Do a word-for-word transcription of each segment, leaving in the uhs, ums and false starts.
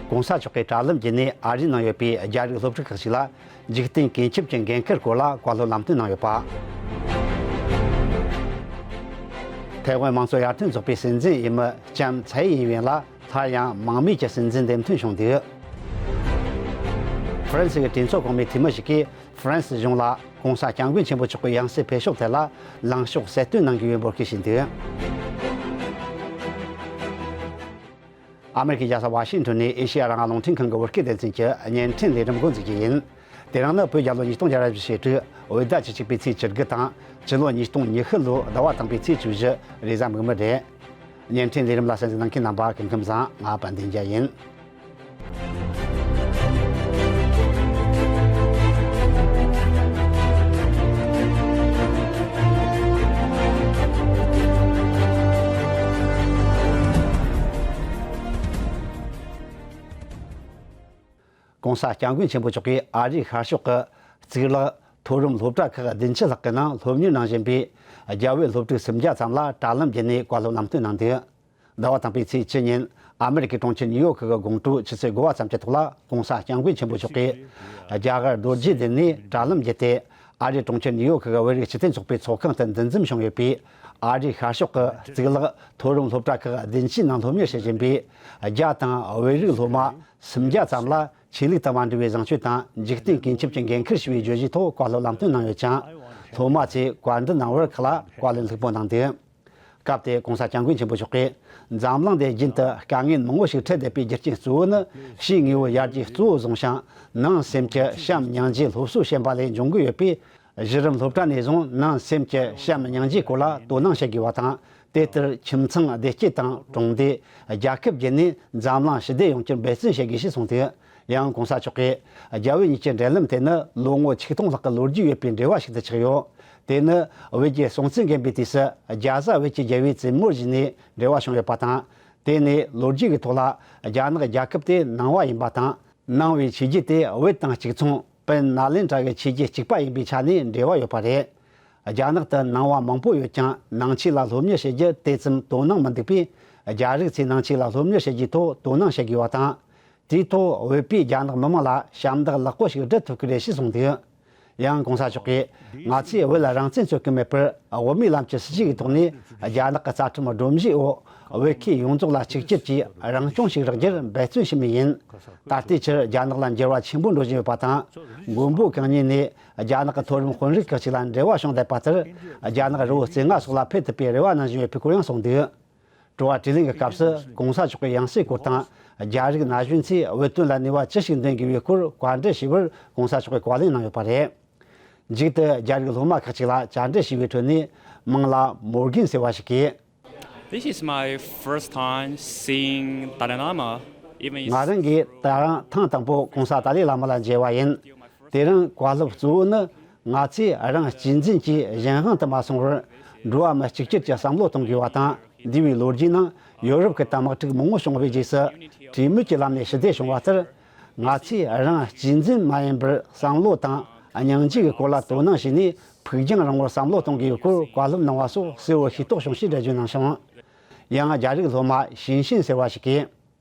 ༸གོང་ས་མཆོག་གིས་དྲ་ལམ་བརྒྱུད་ནས་ཨ་རིའི་ནང་ཡོད་པའི་རྒྱ་རིགས་སློབ་ཕྲུག་ཁག་ཅིག་ལ་འཇིག་རྟེན་ཀུན་ཁྱབ་ཀྱི་འགན་འཁུར་སྐོར་ལ་བཀའ་སློབ་ལམ་སྟོན་གནང་ཡོད་པ། ཐའེ་ཝན་དམངས་གཙོ་ཡར་ཐོན་ཚོགས་པའི་སྲིད་འཛིན་འོས་མི་ལྕམ་ཚའེ་ཡིན་ཝེན་ལ་སླར་ཡང་མང་མོས་ཀྱི་སྲིད་འཛིན་འདེམས་ཐོན་བྱུང་འདུག་ཧྥ་རན་སི་གི་གྲོས་ཚོགས་གོང་མའི་འཐུས་མི་ཞིག་གིས་ཧྥ་རན་སི་གཞུང་ལ་༸གོང་ས་༸སྐྱབས་མགོན་ཆེན་པོ་མཆོག་གི་ཡང་སྲིད་འཕེལ་ཕྱོགས་ཐད་ལ་ལངས་ཕྱོགས་གསལ་སྟོན་གནང་དགོས་པའི་འབོད་སྐུལ་ཞུས་འདུག་ཨ་མེ་རི་ཁའི་རྒྱལ་ས་ཝ་ཤིང་ཊོན་ནས་ཨེ་ཤེ་ཡ་རང་དབང་རླུང་འཕྲིན་ཁང་གི་བོད་སྐད་སྡེ་ཚན་གྱི་བརྙན་འཕྲིན་ལས་རིམ་འགོ་འཛུགས་རྒྱུ་ཡིན། དེ་རིང་ནི་བོད་རྒྱལ་ལོ་ཉིས་སྟོང་བརྒྱ་ར་བཞི་བཅུ་ཞེ་དྲུག་བོད་ཟླ་བཅུ་གཅིག་པའི་ཚེས་བཅུ་དགུ་དང་། སྤྱི་ལོ་ཉིས་སྟོང་ཉི་ཤུ་ལོའི་ཟླ་བ་དང་པོའི་ཚེས་བཅུ་བཞི། རེས་གཟའ་མིག་དམར་རེད། བརྙན་འཕྲིན་ལས་རིམ་ལ་གསན་གཟིགས་གནང་མཁན་རྣམ་པ་སྐུ་ཁམས་བཟང་། ང་དཔལ་ལྡན་རྒྱལ་ཡིན། ༸གོང་ས་༸སྐྱབས་མགོན་ཆེན་པོ་མཆོག་གིས་ཨ་རིའི་ཤར་ཕྱོགས་ཀྱི་གཙུག་ལག་མཐོ་རིམ་སློབ་གྲྭ་ཁག་བདུན་ཅུ་ལྷག་གི་ནང་སློབ་གཉེར་གནང་བཞིན་པའི་རྒྱ་བོད་སློབ་ཕྲུག་སུམ་བརྒྱ་ཙམ་ལ་དྲ་ལམ་བརྒྱུད་ནས་བཀའ་སློབ་ལམ་སྟོན་གནང་འདུག་ཟླ་བ་དང་པོའི་ཚེས་བཅུ་ཉིན་ཨ་མེ་རི་ཀའི་གྲོང་ཁྱེར་ནིའུ་ཡོག་གི་དགོང་དྲོའི་ཆུ་ཚོད་དགུ་པ་ཙམ་གྱི་ཐོག་ལ་༸གོང་ས་༸སྐྱབས་མགོན་ཆེན་པོ་མཆོག་གིས་རྒྱ་གར་རྡོ་རྗེ་གདན་ནས་དྲ་ལམ་བརྒྱུད་དེ་ཨ་རིའི་གྲོང་ཁྱེར་ནིའུ་ཡོག་གི་བོད་རིགས་སྤྱི་མཐུན་ཚོགས་པའི་ཚོགས་ཁང་དུ་འདུ་འཛོམས་བྱུང་ཡོད་པའི་ཨ་རིའི་ཤར་ཕྱོགས་ཀྱི་གཙུག་ལག་མཐོ་རིམ་སློབ་གྲྭ་ཁག་བདུན་ཅུའི་ནང་སློབ་གཉེར་བྱེད་བཞིན་པའི་རྒྱ་དང་བོད་རིགས་སློབ་མ་སུམ་བརྒྱ་ཙམ་ལ་ཆོས་ལུགས་དང་མ་འབྲེལ་བའི་བཟང་སྤྱོད་དང་འཇིག་རྟེན་ཀུན་ཁྱབ་ཀྱི་འགན་འཁུར་ཞེས་པའི་བརྗོད་གཞིའི་ཐོག་བཀའ་སློབ་ལམ་སྟོན་གནང་ཡོད་ཅིང་། སློབ་མ་ཚོས་བཀའ་འདྲི་གནང་བར་ཁག་ལ་བཀའ་ལན་ལྷུག་པོ་གནང་འདུག་སྐབས་དེར་༸གོང་ས་༸སྐྱབས་མགོན་ཆེན་པོ་མཆོག་གིས། འཛམ་གླིང་འདིར་རྒྱུན་དུ་དཀའ་ངལ་མང་པོ་ཞིག་འཕྲད་བསྡད་པའི་རྒྱུ་རྐྱེན་གཙོ་བོ་ནི་ཕྱིའི་དངོས་པོའི་ཡར་རྒྱས་གཙོ་བོ་བཟུང་ཞིང་། ནང་སེམས་ཀྱི་བྱམས་སྙིང་རྗེ་སློབ་གསོ་ཞན་པ་ལས་འབྱུང་གི་ཡོད་པས། གཞི་རིམ་སློབ་གྲྭ་ནས་བཟུང་ནང་སེམས་ཀྱི་བྱམས་སྙིང་རྗེའི་སྐོར་ལ་དོ་སྣང་བྱེད་དགོས་པ་དང་། དེ་ལྟར་ཁྱིམ་ཚང་བདེ་སྐྱིད་དང་གྲོང་སྡེ། རྒྱལ་ཁབ་བརྒྱུད་ནས་འཛམ་གླིང་ཞི་བདེ་ཡོང་རྒྱུར་འབད་བརྩོན་བྱེད་དགོས་ཞེས་གསུངས་འདུག་ཡང་༸གོང་ས་མཆོག་གིས། རྒྱ་བོད་གཉིས་ཀྱི་འབྲེལ་ལམ་དེ་ནི་ལོ་ངོ་ཆིག་སྟོང་ལྷག་གི་ལོ་རྒྱུས་ཡོད་པའི་འབྲེལ་བ་ཞིག་ཏུ་ཆགས་ཡོད། དེ་ནི་བོད་ཀྱི་སྲོང་བཙན་སྒམ་པོའི་དུས་སུ་རྒྱ་བཟའ་བོད་ཀྱི་རྒྱལ་བོའི་བཙུན་མོར་བཞེས་ནས་འབྲེལ་བ་བྱུང་ཡོད་པ་དང་། དེ་ནས་ལོ་རྒྱུས་ཀྱི་ཐོག་ལ་རྒྱ་ནག་རྒྱལ་ཁབ་དེ་ནང་པ་ཡིན་པ་དང་། ནང་པའི་ཆོས་བརྒྱུད་དེ་བོད་དང་གཅིག་མཚུངས་དཔལ་ནཱ་ལེནྡྲ་གི་ཆོས་བརྒྱུད་གཅིག་པ་ཡིན་པའི་ཆ་ནས་འབྲེལ་བ་ཡོད་པ་རེད། རྒྱ་ནག་ཏུ་ནང་པ་མང་པོ་ཡོད་ཀྱང་ནང་ཆོས་ལ་སློབ་གཉེར་བྱེད་རྒྱུར་དེ་ཙམ་དོ་སྣང་མི་འདུག་པས། རྒྱ་རིགས་ཚོས་ནང་ཆོས་ལ་སློབ་གཉེར་བྱེད་རྒྱུའི་ཐོག་དོ་སྣང་བྱེད་དགོས་པ་དང་། དེའི་ཐོག་བོད་པས་རྒྱ་ནག་མི་དམངས་ལ་ཞབས་འདེགས་ལེགས་པོ་ཞིག་སྒྲུབ་ཐུབ་ཀྱི་རེད་ཅེས་གསུངས་འདུག་ཡང་༸གོང་ས་མཆོག་གིས། ང་ཚོས་བོད་ལ་རང་བཙན་རྩོད་ཀྱི་མེད་པར་དབུ་མའི་ལམ་གྱི་སྲིད་བྱུས་ཀྱི་ཐོག་ནས་རྒྱ་ནག་གི་རྩ་ཁྲིམས་སྒྲོམ་གཞིའི་འོག་བོད་ཁུལ་ཡོངས་རྫོགས་ལ་གཅིག་གྱུར་གྱི་རང་སྐྱོང་ཞིག་རག་རྒྱུར་འབད་བརྩོན་བྱེད་མུས་ཡིན། ད་ལྟའི་ཆར་རྒྱ་ནག་ལ་འགྱུར་བ་ཆེན་པོ་འགྲོ་བཞིན་ཡོད་པ་དང་། མགོན་པོ་གང་ཉིད་ནས་རྒྱ་ནག་གི་མཐོ་རིམ་དཔོན་རིགས་ཁག་ཅིག་ལ་འབྲེལ་བ་བྱུང་བསྡད་པ་ལྟར། རྒྱ་ནག་རི་བོ་རྩེ་ལྔ་སོགས་ལ་ཕེབས་ཐུབ་པའི་རེ་བ་གནང་བཞིན་ཡོད་པའི་སྐོར་ཡང་གསུངས་འདུག་དྲི་བ་དྲིས་ལན་གྱི་སྐབས་སུ་༸གོང་ས་མཆོག་གི་ཡང་སྲིད་སྐོར་དང་། རྒྱ་རིགས་ན་གཞོན་ཚོས་བོད་དོན་ལ་ནུས་པ་ཅི་ཞིག་འདོན་དགོས་པའི་སྐོར་བཀའ་འདྲི་ཞུས་པར་༸གོང་ས་མཆོག་གིས་བཀའ་ལན་གནང་ཡོད་པ་རེད། མཇུག་ཏུ་རྒྱ་རིགས་སློབ་མ་ཁག་ཅིག་ལ་བཅར་འདྲི་ཞུས་པའི་ཁྲོད་ནས་མིང་ལ་མོར་གན་ཟེར་བ་ཞིག་གིས། This is my first time seeing Dalai Lama, even if ང་རང་གིས་ད་རང་ཐེངས་དང་པོ་༸གོང་ས་ཏཱ་ལའི་བླ་མ་ལ་མཇལ་བ་ཡིན། དེ་རིང་བཀའ་སློབ་གཙོ་བོ་ནི་ང་ཚོས་རང་གཅེས་འཛིན་གྱིས་གཞན་དབང་དུ་མ་སོང་བར་འགྲོ་བ་མི་གཅིག་གྱུར་གྱི་བསམ་བློ་གཏོང་དགོས་པ་དང་། འདས་པའི་ལོ་རྒྱུས་ནང་ཡོ་རོབ་ཀྱི་དམག་འཁྲུག་མང་པོ་བྱུང་བའི་རྗེས་སུ་གྲོས་མོལ་གྱི་ལམ་ནས་ཞི་བདེ་བྱུང་བ་ལྟར། ང་ཚོས་རང་གཅེས་འཛིན་མ་ཡིན་པར་བསམ་བློ་དང་སྙིང་རྗེ་གི་སྐོར་ལ་དོ་སྣང་བྱས་ནས་ཕུགས་རྒྱང་རིང་བོར་བསམ་བློ་གཏོང་དགོས་པའི་སྐོར་བཀའ་སློབ་གནང་བ་སོགས་གསལ་བོར་ཤེས་རྟོགས་བྱུང་ཞེས་འགྲེལ་བརྗོད་གནང་ཞིང་། ཡང་རྒྱ་རིགས་སློབ་མ་ཞིན་ཤིན་ཟེར་བ་ཞིག་གིས།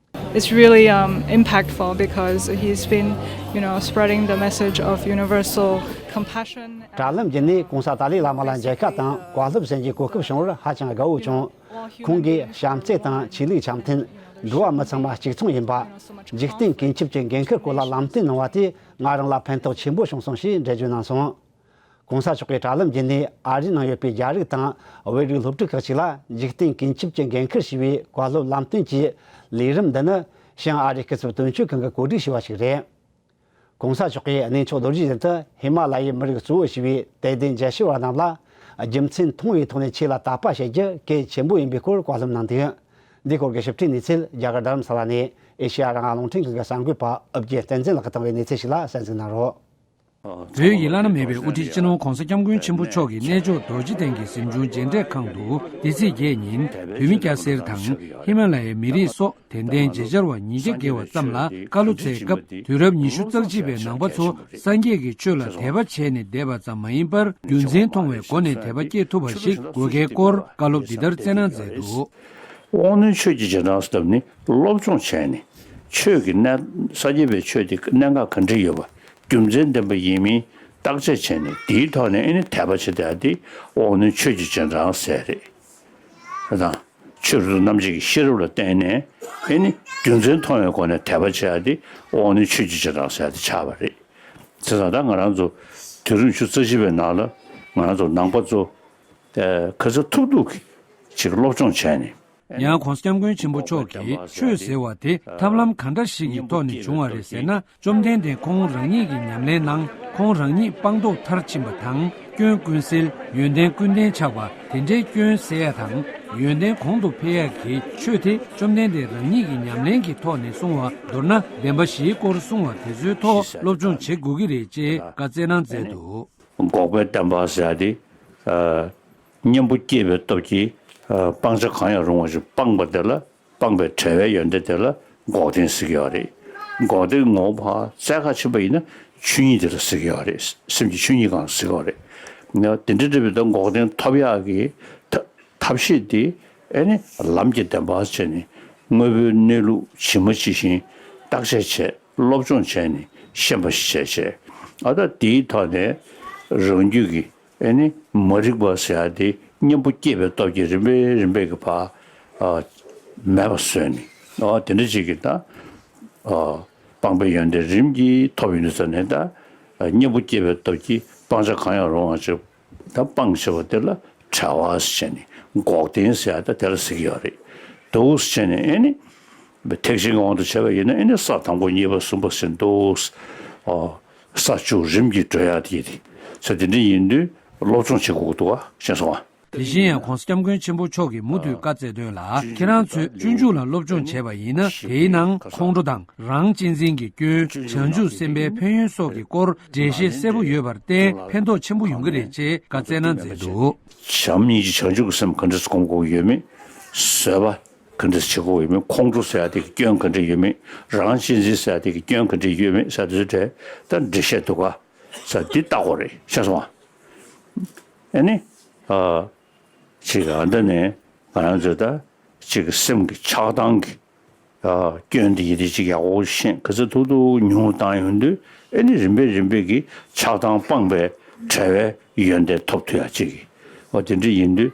It's really um, impactful because he's been, you know, spreading the message of universal compassion. དྲ་ལམ་བརྒྱུད་ནས་༸གོང་ས་ཏཱ་ལའི་བླ་མ་ལ་མཇལ་ཁ་དང་བཀའ་སློབ་གསན་རྒྱུའི་གོ་སྐབས་བྱུང་བར་ཧ་ཅང་དགའ་བོ་བྱུང་། ཁོང་གིས་བྱམས་བརྩེ་དང་ཆོས་ལུགས་འཆམ་མཐུན། འགྲོ་བ་མི་ཚང་མ་གཅིག་མཚུངས་ཡིན་པ། འཇིག་རྟེན་ཀུན་ཁྱབ་ཀྱི་འགན་འཁུར་སྐོར་ལ་ལམ་སྟོན་གནང་བ་དེས་ང་རང་ལ་ཕན་ཐོགས་ཆེན་པོ་བྱུང་སོང་ཞེས་འགྲེལ་བརྗོད་གནང་སོང་། ༸གོང་ས་མཆོག་གིས་དྲ་ལམ་བརྒྱུད་ནས་ཨ་རིའི་ནང་ཡོད་པའི་རྒྱ་རིགས་དང་བོད་རིགས་སློབ་ཕྲུག་ཁག་ཅིག་ལ་འཇིག་རྟེན་ཀུན་ཁྱབ་ཀྱི་འགན་འཁུར་ཞེས་པའི་བཀའ་སློབ་ལམ་སྟོན་གྱི་ལས་རིམ་འདི་ནི་བྱང་ཨ་རིའི་སྐུ་ཚབ་དོན་གཅོད་ཁང་གིས་གོ་སྒྲིག་བྱས་པ་ཞིག་རེད། ༸གོང་ས་མཆོག་གིས་གནས་མཆོག་རྡོ་རྗེ་གདན་དུ་ཧི་མ་ལ་ཡའི་མི་རིགས་གཙོ་བོ་ཞེས་པའི་དད་ལྡན་དགེ་བཤེས་པ་རྣམས་ལ་རྒྱུ་མཚན་མཐོང་བའི་ཐོག་ནས་ཆོས་ལ་དད་པ་བྱེད་རྒྱུ་གལ་ཆེན་པོ་ཡིན་པའི་སྐོར་བཀའ་སློབ་གནང་འདུག་འདིའི་སྐོར་གྱི་ཞིབ་ཕྲའི་གནས་ཚུལ་རྒྱ་གར་རྡ་རམ་ས་ལ་ནས་ཨེ་ཤེ་ཡ་རང་དབང་རླུང་འཕྲིན་ཁང་གི་གསར་འགོད་པ་ཨོ་བརྒྱལ་བསྟན་འཛིན་ལགས་ཀྱིས་བཏང་བའི་གནས་ཚུལ་ཞིག་ལ་གསན་གཟིགས་གནང་རོགས། བོད་ཡུལ་བླ་ན་མེད་པའི་དབུ་ཁྲིད་སྤྱི་ནོར་༸གོང་ས་༸སྐྱབས་མགོན་ཆེན་པོ་མཆོག་གིས་གནས་མཆོག་རྡོ་རྗེ་གདན་གྱི་གཟིམ་ཆུང་རྗེས་འབྲེལ་ཁང་དུ་འདི་ཚེས་བརྒྱད་ཉིན་བོད་མི་སྐྱ་སེར་དང་ཧི་མ་ལ་ཡའི་མི་རིགས་སོགས་དད་ལྡན་མཇལ་བཅར་བ་ཉིས་བརྒྱ་བརྒལ་བ་ཙམ་ལ་བཀའ་སློབ་སྩལ་སྐབས། དུས་རབས་ཉི་ཤུ་རྩ་གཅིག་པའི་ནང་པ་ཚོ་སངས་རྒྱས་ཀྱི་ཆོས་ལ་དད་པ་བྱས་ནས་བསྡད་པ་ཙམ་མ་ཡིན་པར་རྒྱུ་མཚན་མཐོང་བའི་སྒོ་ནས་དད་པ་སྐྱེ་ཐུབ་པ་ཞིག་དགོས་གལ་སྐོར་བཀའ་སློབ་འདི་ལྟར་སྩལ་གནང་མཛད་འདུག་དབང་རྣོན་ཆོས་ཀྱི་རྗེས་འབྲང་ཟེར་བ་ནི་སློབ་སྦྱོང་བྱས་ནས་ ཆོས་ཀྱི་གནད། སངས་རྒྱས་པའི་ཆོས་དེ་གནད་འགག་ག་འདྲ་ཡོད་པ་རྒྱུ་མཚན་ལྡན་པ་ཡིན་མིན་བརྟག་དཔྱད་བྱས་ནས། དེའི་ཐོག་ནས་ཨེ་ནི་དད་པ་བྱེད་བསྡད་ཡ་དེ་དབང་རྣོན་ཆོས་ཀྱི་རྗེས་འབྲང་ཟེར་རེད། དང་། ཆོས་རབ་ཏུ་རྣམ་འབྱེད་ཀྱི་ཤེས་རབ་ལ་བརྟེན་ནས་ཨེ་ནི་རྒྱུ་མཚན་མཐོང་བའི་སྒོ་ནས་དད་པ་བྱེད་ཡ་དེ་དབང་རྣོན་ཆོས་ཀྱི་རྗེས་འབྲང་ཟེར་ཡ་དེ་ཆགས་པ་རེད། བྱས་ཙང་ད་ང་རང་ཚོ་དུས་རབས་ཉི་ཤུ་རྩ་གཅིག་པའི་ནང་ལ་ང་རང་ཚོ་ནང་པ་ཚོ་ཨ་ག་ཚོད་ཐུབ་ཐུབ་ཀྱིས་ཅིག་སློབ་སྦྱོང་བྱས་ནས། ཡང་༧གོང་ས་༧སྐྱབས་མགོན་ཆེན་པོ་མཆོག་གིས་ཆོས་ཟེར་བ་དེ་ཐབས་ལམ་ག་འདྲ་ཞིག་གི་ཐོག་ནས་བྱུང་བ་རེད་ཟེར་ན། བཅོམ་ལྡན་འདས་ཁོང་རང་ཉིད་ཀྱི་ཉམས་ལེན་ནང་ཁོང་རང་ཉིད་སྤངས་རྟོགས་མཐར་ཕྱིན་པ་དང་། སྐྱོན་ཀུན་སེལ། ཡོན་ཏན་ཀུན་ལྡན་ཆགས་པ། དེ་འདྲའི་སྐྱོན་སེལ་ཡ་དང་ཡོན་ཏན་གོང་དུ་འཕེལ་ཡ་གི་ཆོས་དེ་བཅོམ་ལྡན་འདས་རང་ཉིད་ཀྱི་ཉམས་ལེན་གྱི་ཐོག་ནས་གསུང་བ། མདོར་ན་བདེན་པ་བཞིའི་སྐོར་གསུང་བ་དེ་ཚོའི་ཐོག་སློབ་སྦྱོང་བྱེད་དགོས་ཀྱི་རེད་ཅེས་བཀའ་སྩལ་གནང་མཛད་འདུག། འགོག་པའི་བདེན་པ་ཟེར་ཡ་དེ། ཨ། གཉེན་པོ་སྐྱེས་པའི་སྟོབས་ཀྱིས། ཨ། སྤང་བྱ་གང་ཡང་རུང་བ་ཞིག་སྤངས་པ་དེ་ལ། སྤངས་པའི་བྲལ་བའི་ཡོན་ཏན་དེ་ལ་འགོག་བདེན་ཟེར་གྱི་ཡོད་རེད། འགོག་བདེན་ངོ་བོ་ཕར་བཙལ་ཁ་ཕྱིན་པ་ཡིན་ན་ཆོས་ཉིད་དེ་ལ་ཟེར་གྱི་ཡོད་རེད། སེམས་ཀྱི་ཆོས་ཉིད་སྒང་ཟེར་གྱི་ཡོད་རེད། ཡང་དེ་འདྲ་འདྲ་བའི་ད་འགོག་བདེན་ཐོབ་ཡག་གི་ཐ་ཐབས་ཤེས་དེ་ཨེ་ནི་ལམ་གྱི་བདེན་པ་བྱས་ནས་དངོས་པོའི་གནས་ལུགས་ཇི་མ་ཇི་བཞིན་བརྟག་དཔྱད་བྱས། སློབ་སྦྱོང་བྱས་ནས་ཤེས་པ་ཞིག་བྱས་བྱས། ཨ། ད་དེའི་ཐོག་ནས་རང་རྒྱུད་ཀྱི་ཨེ་ནི་མ་རིག་པ་ཟེར་ཡ་དེ་གཉེན་པོ་སྐྱེས་པའི་སྟོབས་ཀྱིས་རིམ་པས་རིམ་པས་ཀྱི་ཕར། ཨ། མེད་པ་བཟོས་ནས། ཨ། དེ་འདྲ་ཅིག་གི་ད། ཨ། སྤངས་པའི་ཡོན་ཏན་རིམ་གྱིས་ཐོབ་ཡོང་དུས་ཙ་ནས་ད། ཨ། གཉེན་པོ་སྐྱེས་པའི་སྟོབས་ཀྱིས་སྤང་བྱ་གང་ཡང་རུང་བ་ཞིག་ད་སྤང་བྱ་བ་དེ་ལ་བྲལ་བ་ཟེར་ནས་འགོག་བདེན་ཟེར་ཡ་ད་དེ་ལ་ཟེར་གྱི་ཡོད་རེད། འདུག་ཟེར་ནས་ཨེ་ནི། ཐེག་ཆེན་གྱི་དབང་དུ་བྱས་པ་ཡིན་ན་ཨེ་ནི་ས་དང་པོ་གཉིས་པ་གསུམ་པ་ཟེར་འདུག། ཨོ། ས་བཅུ་རིམ་གྱིས་བགྲོད་ཡག་དེ་ཡིན་ཏེ། ས་དེ་འདྲ་ཡིན་དུས་སློབ་སྦྱོང་བྱེད་དགོས་ཀྱི་འདུག་ག། ཤེས་སོང་ང་། དེ་བཞིན་ཡང་༧གོང་ས་༧སྐྱབས་མགོན་ཆེན་པོ་མཆོག་གིས་མུ་མཐུད་བཀའ་སྩལ་དོན་ལ། ཁྱེད་རང་ཚོས་སྤྱོད་འཇུག་ལ་སློབ་སྦྱོང་བྱས་པ་ཡིན་ན། དེའི་ནང་ཁོང་ཁྲོ་དང་རང་གཅེས་འཛིན་གྱི་སྐྱོན། བྱང་ཆུབ་སེམས་དཔའི་ཕན་ཡོན་སོགས་ཀྱི་སྐོར་འགྲེལ་བཤད་གསལ་པོ་ཡོད་པར་བརྟེན་ཕན་ཐོགས་ཆེན་པོ་ཡོང་གི་རེད་ཅེས་བཀའ་སྩལ་གནང་མཛད་འདུག། བྱམས་སྙིང་རྗེ་བྱང་ཆུབ་ཀྱི་སེམས་ག་འདྲ་སྒོམ་དགོས་ཡོད་མེད། བཟོད་པ་ག་འདྲ་བྱེད་དགོས་ཡོད་མེད། ཁོང་ཁྲོ་ཟེར་ཡ་དེ་གི་སྐྱོན་ག་འདྲ་ཡོད་མེད། རང་གཅེས་འཛིན་ཟེར་ཡ་དེ་གི་སྐྱོན་ག་འདྲ་ཡོད་མེད་ཟེར་དེ་ཚོའི་གྲས་ད་འགྲེལ་བཤད་འདུག་ག། ཟེར་འདི་ལྟ་དགོས་རེད། ཤེས་སོང་ང་། ཨ་ནི། ཨ། ཅིག་ཨ་འདི་ནས་ང་རང་ཚོས་ད་ཅིག་སེམས་ཀྱི་ཆགས་སྡང་གི། ཨ། སྐྱོན་འདི་ཡི་དེ་ཅིག་ཡག་པོ་ཤེས། ག་ཚོད་ཐུབ་ཐུབ་ཉུང་བཏང་ཡོང་དུས་ཨེ་ནི་རིམ་པས་རིམ་པས་ཀྱི་ཆགས་སྡང་སྤངས་པའི་བྲལ་བའི་ཡོན་ཏན་ཐོབ་ཐུབ་ཡག་ཅིག་གི། འོ་དེ་འདྲ་ཡིན་དུས་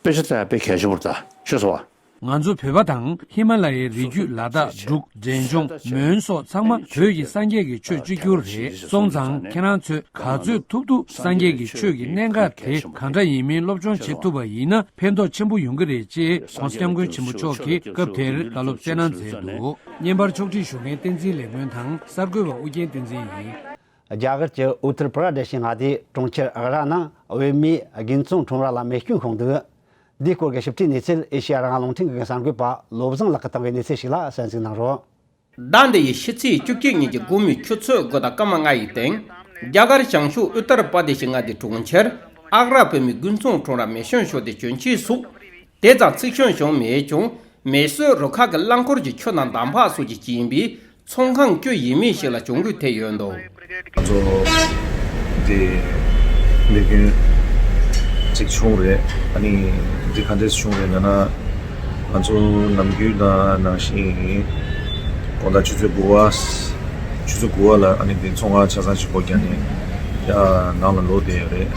དཔེ་ཆ་ལྟ་ཡག་དཔེ་གལ་ཆེན་པོ་རེད་ད། ཤེས་སོང་ང་། ང་ཚོ་བོད་པ་དང་ཧི་མ་ལ་ཡའི་རི་རྒྱུད་ལ་དྭགས། འབྲུག་འབྲས་ལྗོངས། མོན་སོགས་ཚང་མ་བོད་ཀྱི་སངས་རྒྱས་ཀྱི་ཆོས་གཅིག་གྱུར་རེད། སོང་ཙང་ཁྱེད་རང་ཚོས་ག་ཚོད་ཐུབ་ཐུབ་སངས་རྒྱས་ཀྱི་ཆོས་ཀྱི་གནད་འགག་དེ་གང་འདྲ་ཡིན་མིན་སློབ་སྦྱོང་བྱེད་ཐུབ་པ་ཡིན་ན་ཕན་ཐོགས་ཆེན་པོ་ཡོང་གི་རེད་ཅེས་༧གོང་ས་༧སྐྱབས་མགོན་ཆེན་པོ་མཆོག་གིས་སྐབས་དེར་བཀའ་སློབ་སྩལ་གནང་མཛད་འདུག། བརྙན་པར་ཕྱོགས་སྒྲིག་ཞུ་མཁན་བསྟན་འཛིན་ལེགས་སྨོན་དང་གསར་འགོད་པ་ཨུ་རྒྱན་བསྟན་འཛིན་ཡིན། རྒྱ་གར་གྱི་ཨུ་ཏར་པྲ་དེ་ཤི་མངའ་སྡེའི་གྲོང་ཁྱེར་ཨག་ར་ནང་བོད་མིའི་དགུན་ཚོང་ཁྲོམ་ར་ལ་མེ་སྐྱོན་བྱུང་འདུག། འདིའི་སྐོར་གྱི་ཞིབ་ཕྲའི་གནས་ཚུལ་ཨེ་ཤེ་ཡ་རང་དབང་རླུང་འཕྲིན་ཁང་གི་གསར་འགོད་པ་བློ་བཟང་ལགས་ཀྱིས་བཏང་བའི་གནས་ཚུལ་ཞིག་ལ་གསན་གཟིགས་གནང་རོགས། ཟླ་འདི་ཡི་ཕྱི་ཚེས་བཅུ་གཅིག་ཉིན་གྱི་དགོང་མོའི་ཆུ་ཚོད་དགུ་དང་སྐར་མ་ལྔ་ཡི་སྟེང་། རྒྱ་གར་བྱང་ཕྱོགས་ཨུ་ཏར་པ་དེ་ཤི་མངའ་སྡེའི་གྲོང་ཁྱེར་ཨག་ར་བོད་མིའི་དགུན་ཚོང་ཁྲོམ་ར་མེ་སྐྱོན་ཤོར་ཏེ་གྱོན་ཆས་ཟུག། དེ་ཙམ་འཚིག་སྐྱོན་བྱུང་མེད་ཀྱང་། མེ་གསོད་རུ་ཁག་གི་རླངས་འཁོར་གྱི་ཆུ་དང་འདམ་བག་སོགས་ཀྱིས་བཅིངས་པའི་ཚོང་ཁང་བཅུ་ཡས་མས་ཤིག་ལ་གྱོང་གུད་ཐེབས་ཡོད་འདུག། ང་ཚོ་འདི་མེ་སྐྱོན་ཅིག་བྱུང་རེད། ཨ་ནི་འདི་ག་འདྲས་བྱུང་རེད་ལབ་ན། ང་ཚོ་ནམ་རྒྱུན་དང་ནང་བཞིན་དགོང་དག་ཆུ་ཚོད་དགུ་པ། ཆུ་ཚོད་དགུ་པ་ལ་ཨ་ནི་འདི་ཚོང་ཁང་ཆ་ཚང་ཞིག་སྒོ་བརྒྱབ་ནས་ཡར་ནང་ལ་ལོག་བསྡད་ཡོད་རེད།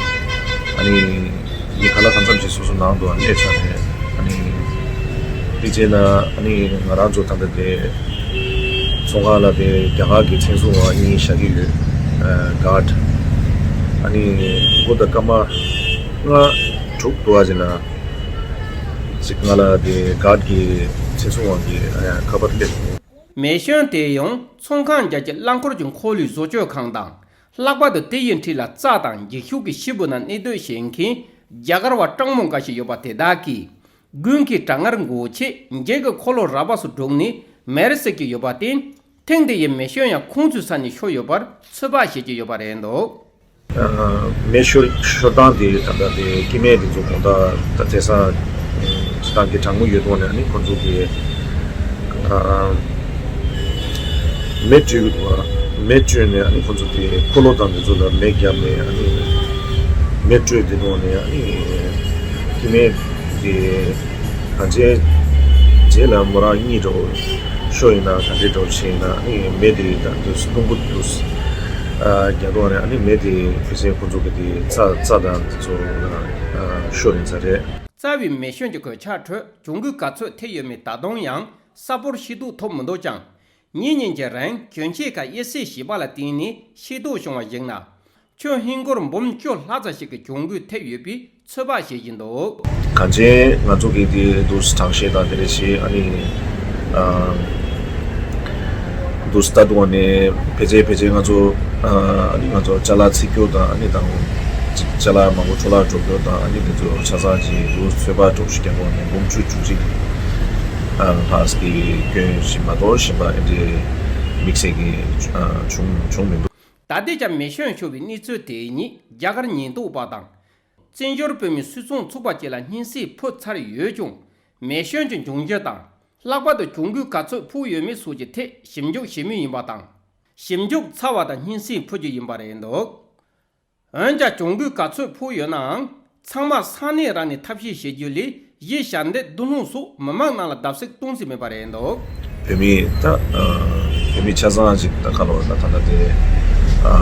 ཨ་ནི་མི་ག་ལ་གང་འཚམ་ཞིག་སོ་སོ་ནང་དུ་སླེབས་ཚར་རེད། ཨ་ནི་དེ་རྗེས་ལ་ཨ་ནི་ང་རང་ཚོ་ད་ལྟ་དེ་ཚོང་ཁང་ལ་དེ་རྒྱ་གར་གྱི་མཚན་སྲུང་བ་གཉིས་བཞག་གི་ཡོད། ཨ། གཱཌ། ཨ་ནི་དགུ་དང་སྐར་མ་ལྔ་དྲུག་འདྲ་བ་ཅིག་ལ་ཅིག་ང་ལ་དེ་གཱཌ་ཀྱི་མཚན་སྲུང་བ་གིས་ཨ་ཁ་པར་སླེབས་སོང་། མེ་སྐྱོན་དེ་ཡང་ཚོང་ཁང་རྒྱག་ཆེད་རླངས་འཁོར་གྱི་འཁོར་ལོའི་བཟོ་བཅོས་ཁང་དང་། ལྷག་པར་དུ་དེ་ཡི་འཁྲིས་ལ་རྩྭ་དང་འགྱིག་ཤོག་གི་ཤེལ་སྦུག་ནང་གནས་སྡོད་བྱེད་མཁན་རྒྱ་གར་བ་སྤྲང་མོ་འགའ་ཞིག་ཡོད་པ་དེ་དག་གིས། དགུན་གྱི་གྲང་ངར་འགོག་ཆེད་འགྱིག་གི་འཁོར་ལོ་ར་བ་སོགས་བསྒྲུགས་ནས་མེར་བསྲེགས་ཀྱི་ཡོད་པར་བརྟེན། ཐེངས་འདི་ཡི་མེ་སྐྱོན་ཡང་ཁོང་ཚོའི་ས་ནས་ཤོར་ཡོད་པར་ཚོད་དཔག་བྱེད་ཀྱི་ཡོད་པ་རེད་འདུག། ཨ། མེ་ཤོར་ཤོར་སྟངས་དེ་ད་ལྟ་དེ་སྐྱེ་དམན་དེ་ཚོ་དགོང་དག་ད་བཙལ་ས་བཏང་གི་གྲང་མོ་ཡོད་དུས་ནས་ཨ་ནི་ཁོང་ཚོ་གི་ཨ་མེ་སྤྲོད་ཀྱི་འདུག་ག། མེ་སྤྲོད་ནས་ཨ་ནི་ཁོང་ཚོ་དེ་འཁོར་ལོ་དང་དེ་ཚོ་ལ་མེ་བརྒྱབ་ནས་ཨ་ནི་མེ་སྤྲོད་དེ་དུས་ནས་ཨ་ནི་སྐྱེ་དམན་དེ་གང་ཆེ་རྗེས་ལ་མོ་རང་གཉིད་འདྲ་བོ་ ཤོ་ཡིན་ན་ད་འདི་འདྲ་བྱས་ཡིན་ན་ཨ་ནི་མེ་དེ་ད་དུས་རླུང་བུ་དུས་རྒྱག་གི་རེད། ཨ་ནི་མེ་དེ་ཕལ་ཆེར་ཁོ་ཚོ་གི་དེ་རྩྭ་རྩྭ་དང་དེ་ཚོ་ལ་ཤོ་ཡིན་ས་རེད། རྩ་བའི་མེ་ཤོན་གྱི་གོད་ཆག་ཁྲོད་གྱོང་གུན་ག་ཚོད་ཐེབས་ཡོད་མེད་ད་དུང་ཡང་གསལ་པོར་ཤེས་རྟོགས་ཐུབ་མི་འདུག་ཀྱང་། ཉིན་གཉིས་ཀྱི་རིང་གྱོན་ཆས་ཁག་དབྱེ་གསོད་བྱས་པ་ལ་བརྟེན་ནས་ཤེས་རྟོགས་བྱུང་བར་གཞིགས་ན། ཁྱོན་ཧིན་སྒོར་འབུམ་བཅུ་ལྷག་ཙམ་ཞིག་གི་གྱོང་གུན་ཐེབས་ཡོད་པའི་ཚོད་དཔག་བྱེད་བཞིན་འདུག། གང་ཅི་ང་ཚོ་གིས་དེ་དུས་གྲངས་བཤེར་དང་དེ་འདྲ་བྱས། ཨ་ནི་ཨ་དུས་ལྟ་དུས་ནས་ཕལ་ཆེར་ཕལ་ཆེར་ང་ཚོ་ཨ་ནི་ང་ཚོ་ཅ་ལག་འཚིག་རྒྱུ་དང་ཨ་ནི་དང་ཅ་ལག་མང་པོ་འཕྲོ་བརླག་འགྲོ་རྒྱུ་དང་ཨ་ནི་དེ་ཚོ་ཆ་ཚང་གི་དུས་ཚོད་པ་གྲོགས་ཤིག་རྒྱག་གོ་ནས་འབུམ་བཅུ་བཅུ་གཅིག་ལྷག་གི་གྱོན་བཞིན་མ་གཏོགས་གཞན་པ་ཨེ་འདྲའི་དམིགས་བསལ་གྱི་བྱུང་བྱུང་མི་འདུག། ད་ལྟའི་ཆར་མེ་ཤོན་ཤོར་བའི་གནས་ཚུལ་དེ་ཉིད་རྒྱ་གར་ཉེན་རྟོག་པ་དང་། བཙན་བྱོལ་བོད་མིའི་སུད་ཚོང་ཚོགས་པ་བཅས་ལ་སྙན་སེང་ཕུལ་ཚར་ཡོད་ཀྱང་། མེ་ཤོན་གྱི་འབྱུང་རྒྱུ་དང་། ལྷག་པར་དུ་གྱོང་གུན་ག་ཚོད་ཕོག་ཡོད་མེད་སོགས་ཀྱི་ཐད་ཞིབ་འཇུག་བྱེད་མུས་ཡིན་པ་དང་། ཞིབ་འཇུག་ཚར་བ་དང་སྙན་སེང་ཕུལ་རྒྱུ་ཡིན་པ་རེད་འདུག། འོན་ཀྱང་གྱོང་གུན་ག་ཚོད་ཕོག་ཡོད་ནའང་། ཚང་མ་ས་གནས་རང་ནས་ཐབས་ཤེས་བྱེད་རྒྱུ་ལས་གཞིས་ཆགས་འདི་རྡུལ་སློང་སོགས་མི་མང་ནང་ལ་བརྡབ་གསིག་གཏོང་སྲིད་མེད་པ་རེད་འདུག། བོད་མི་ད་ཨ་བོད་མི་ཆ་ཚང་ཅིག་ད་ག་ལོ་ད་ད་ལྟ་དེ་ཨ་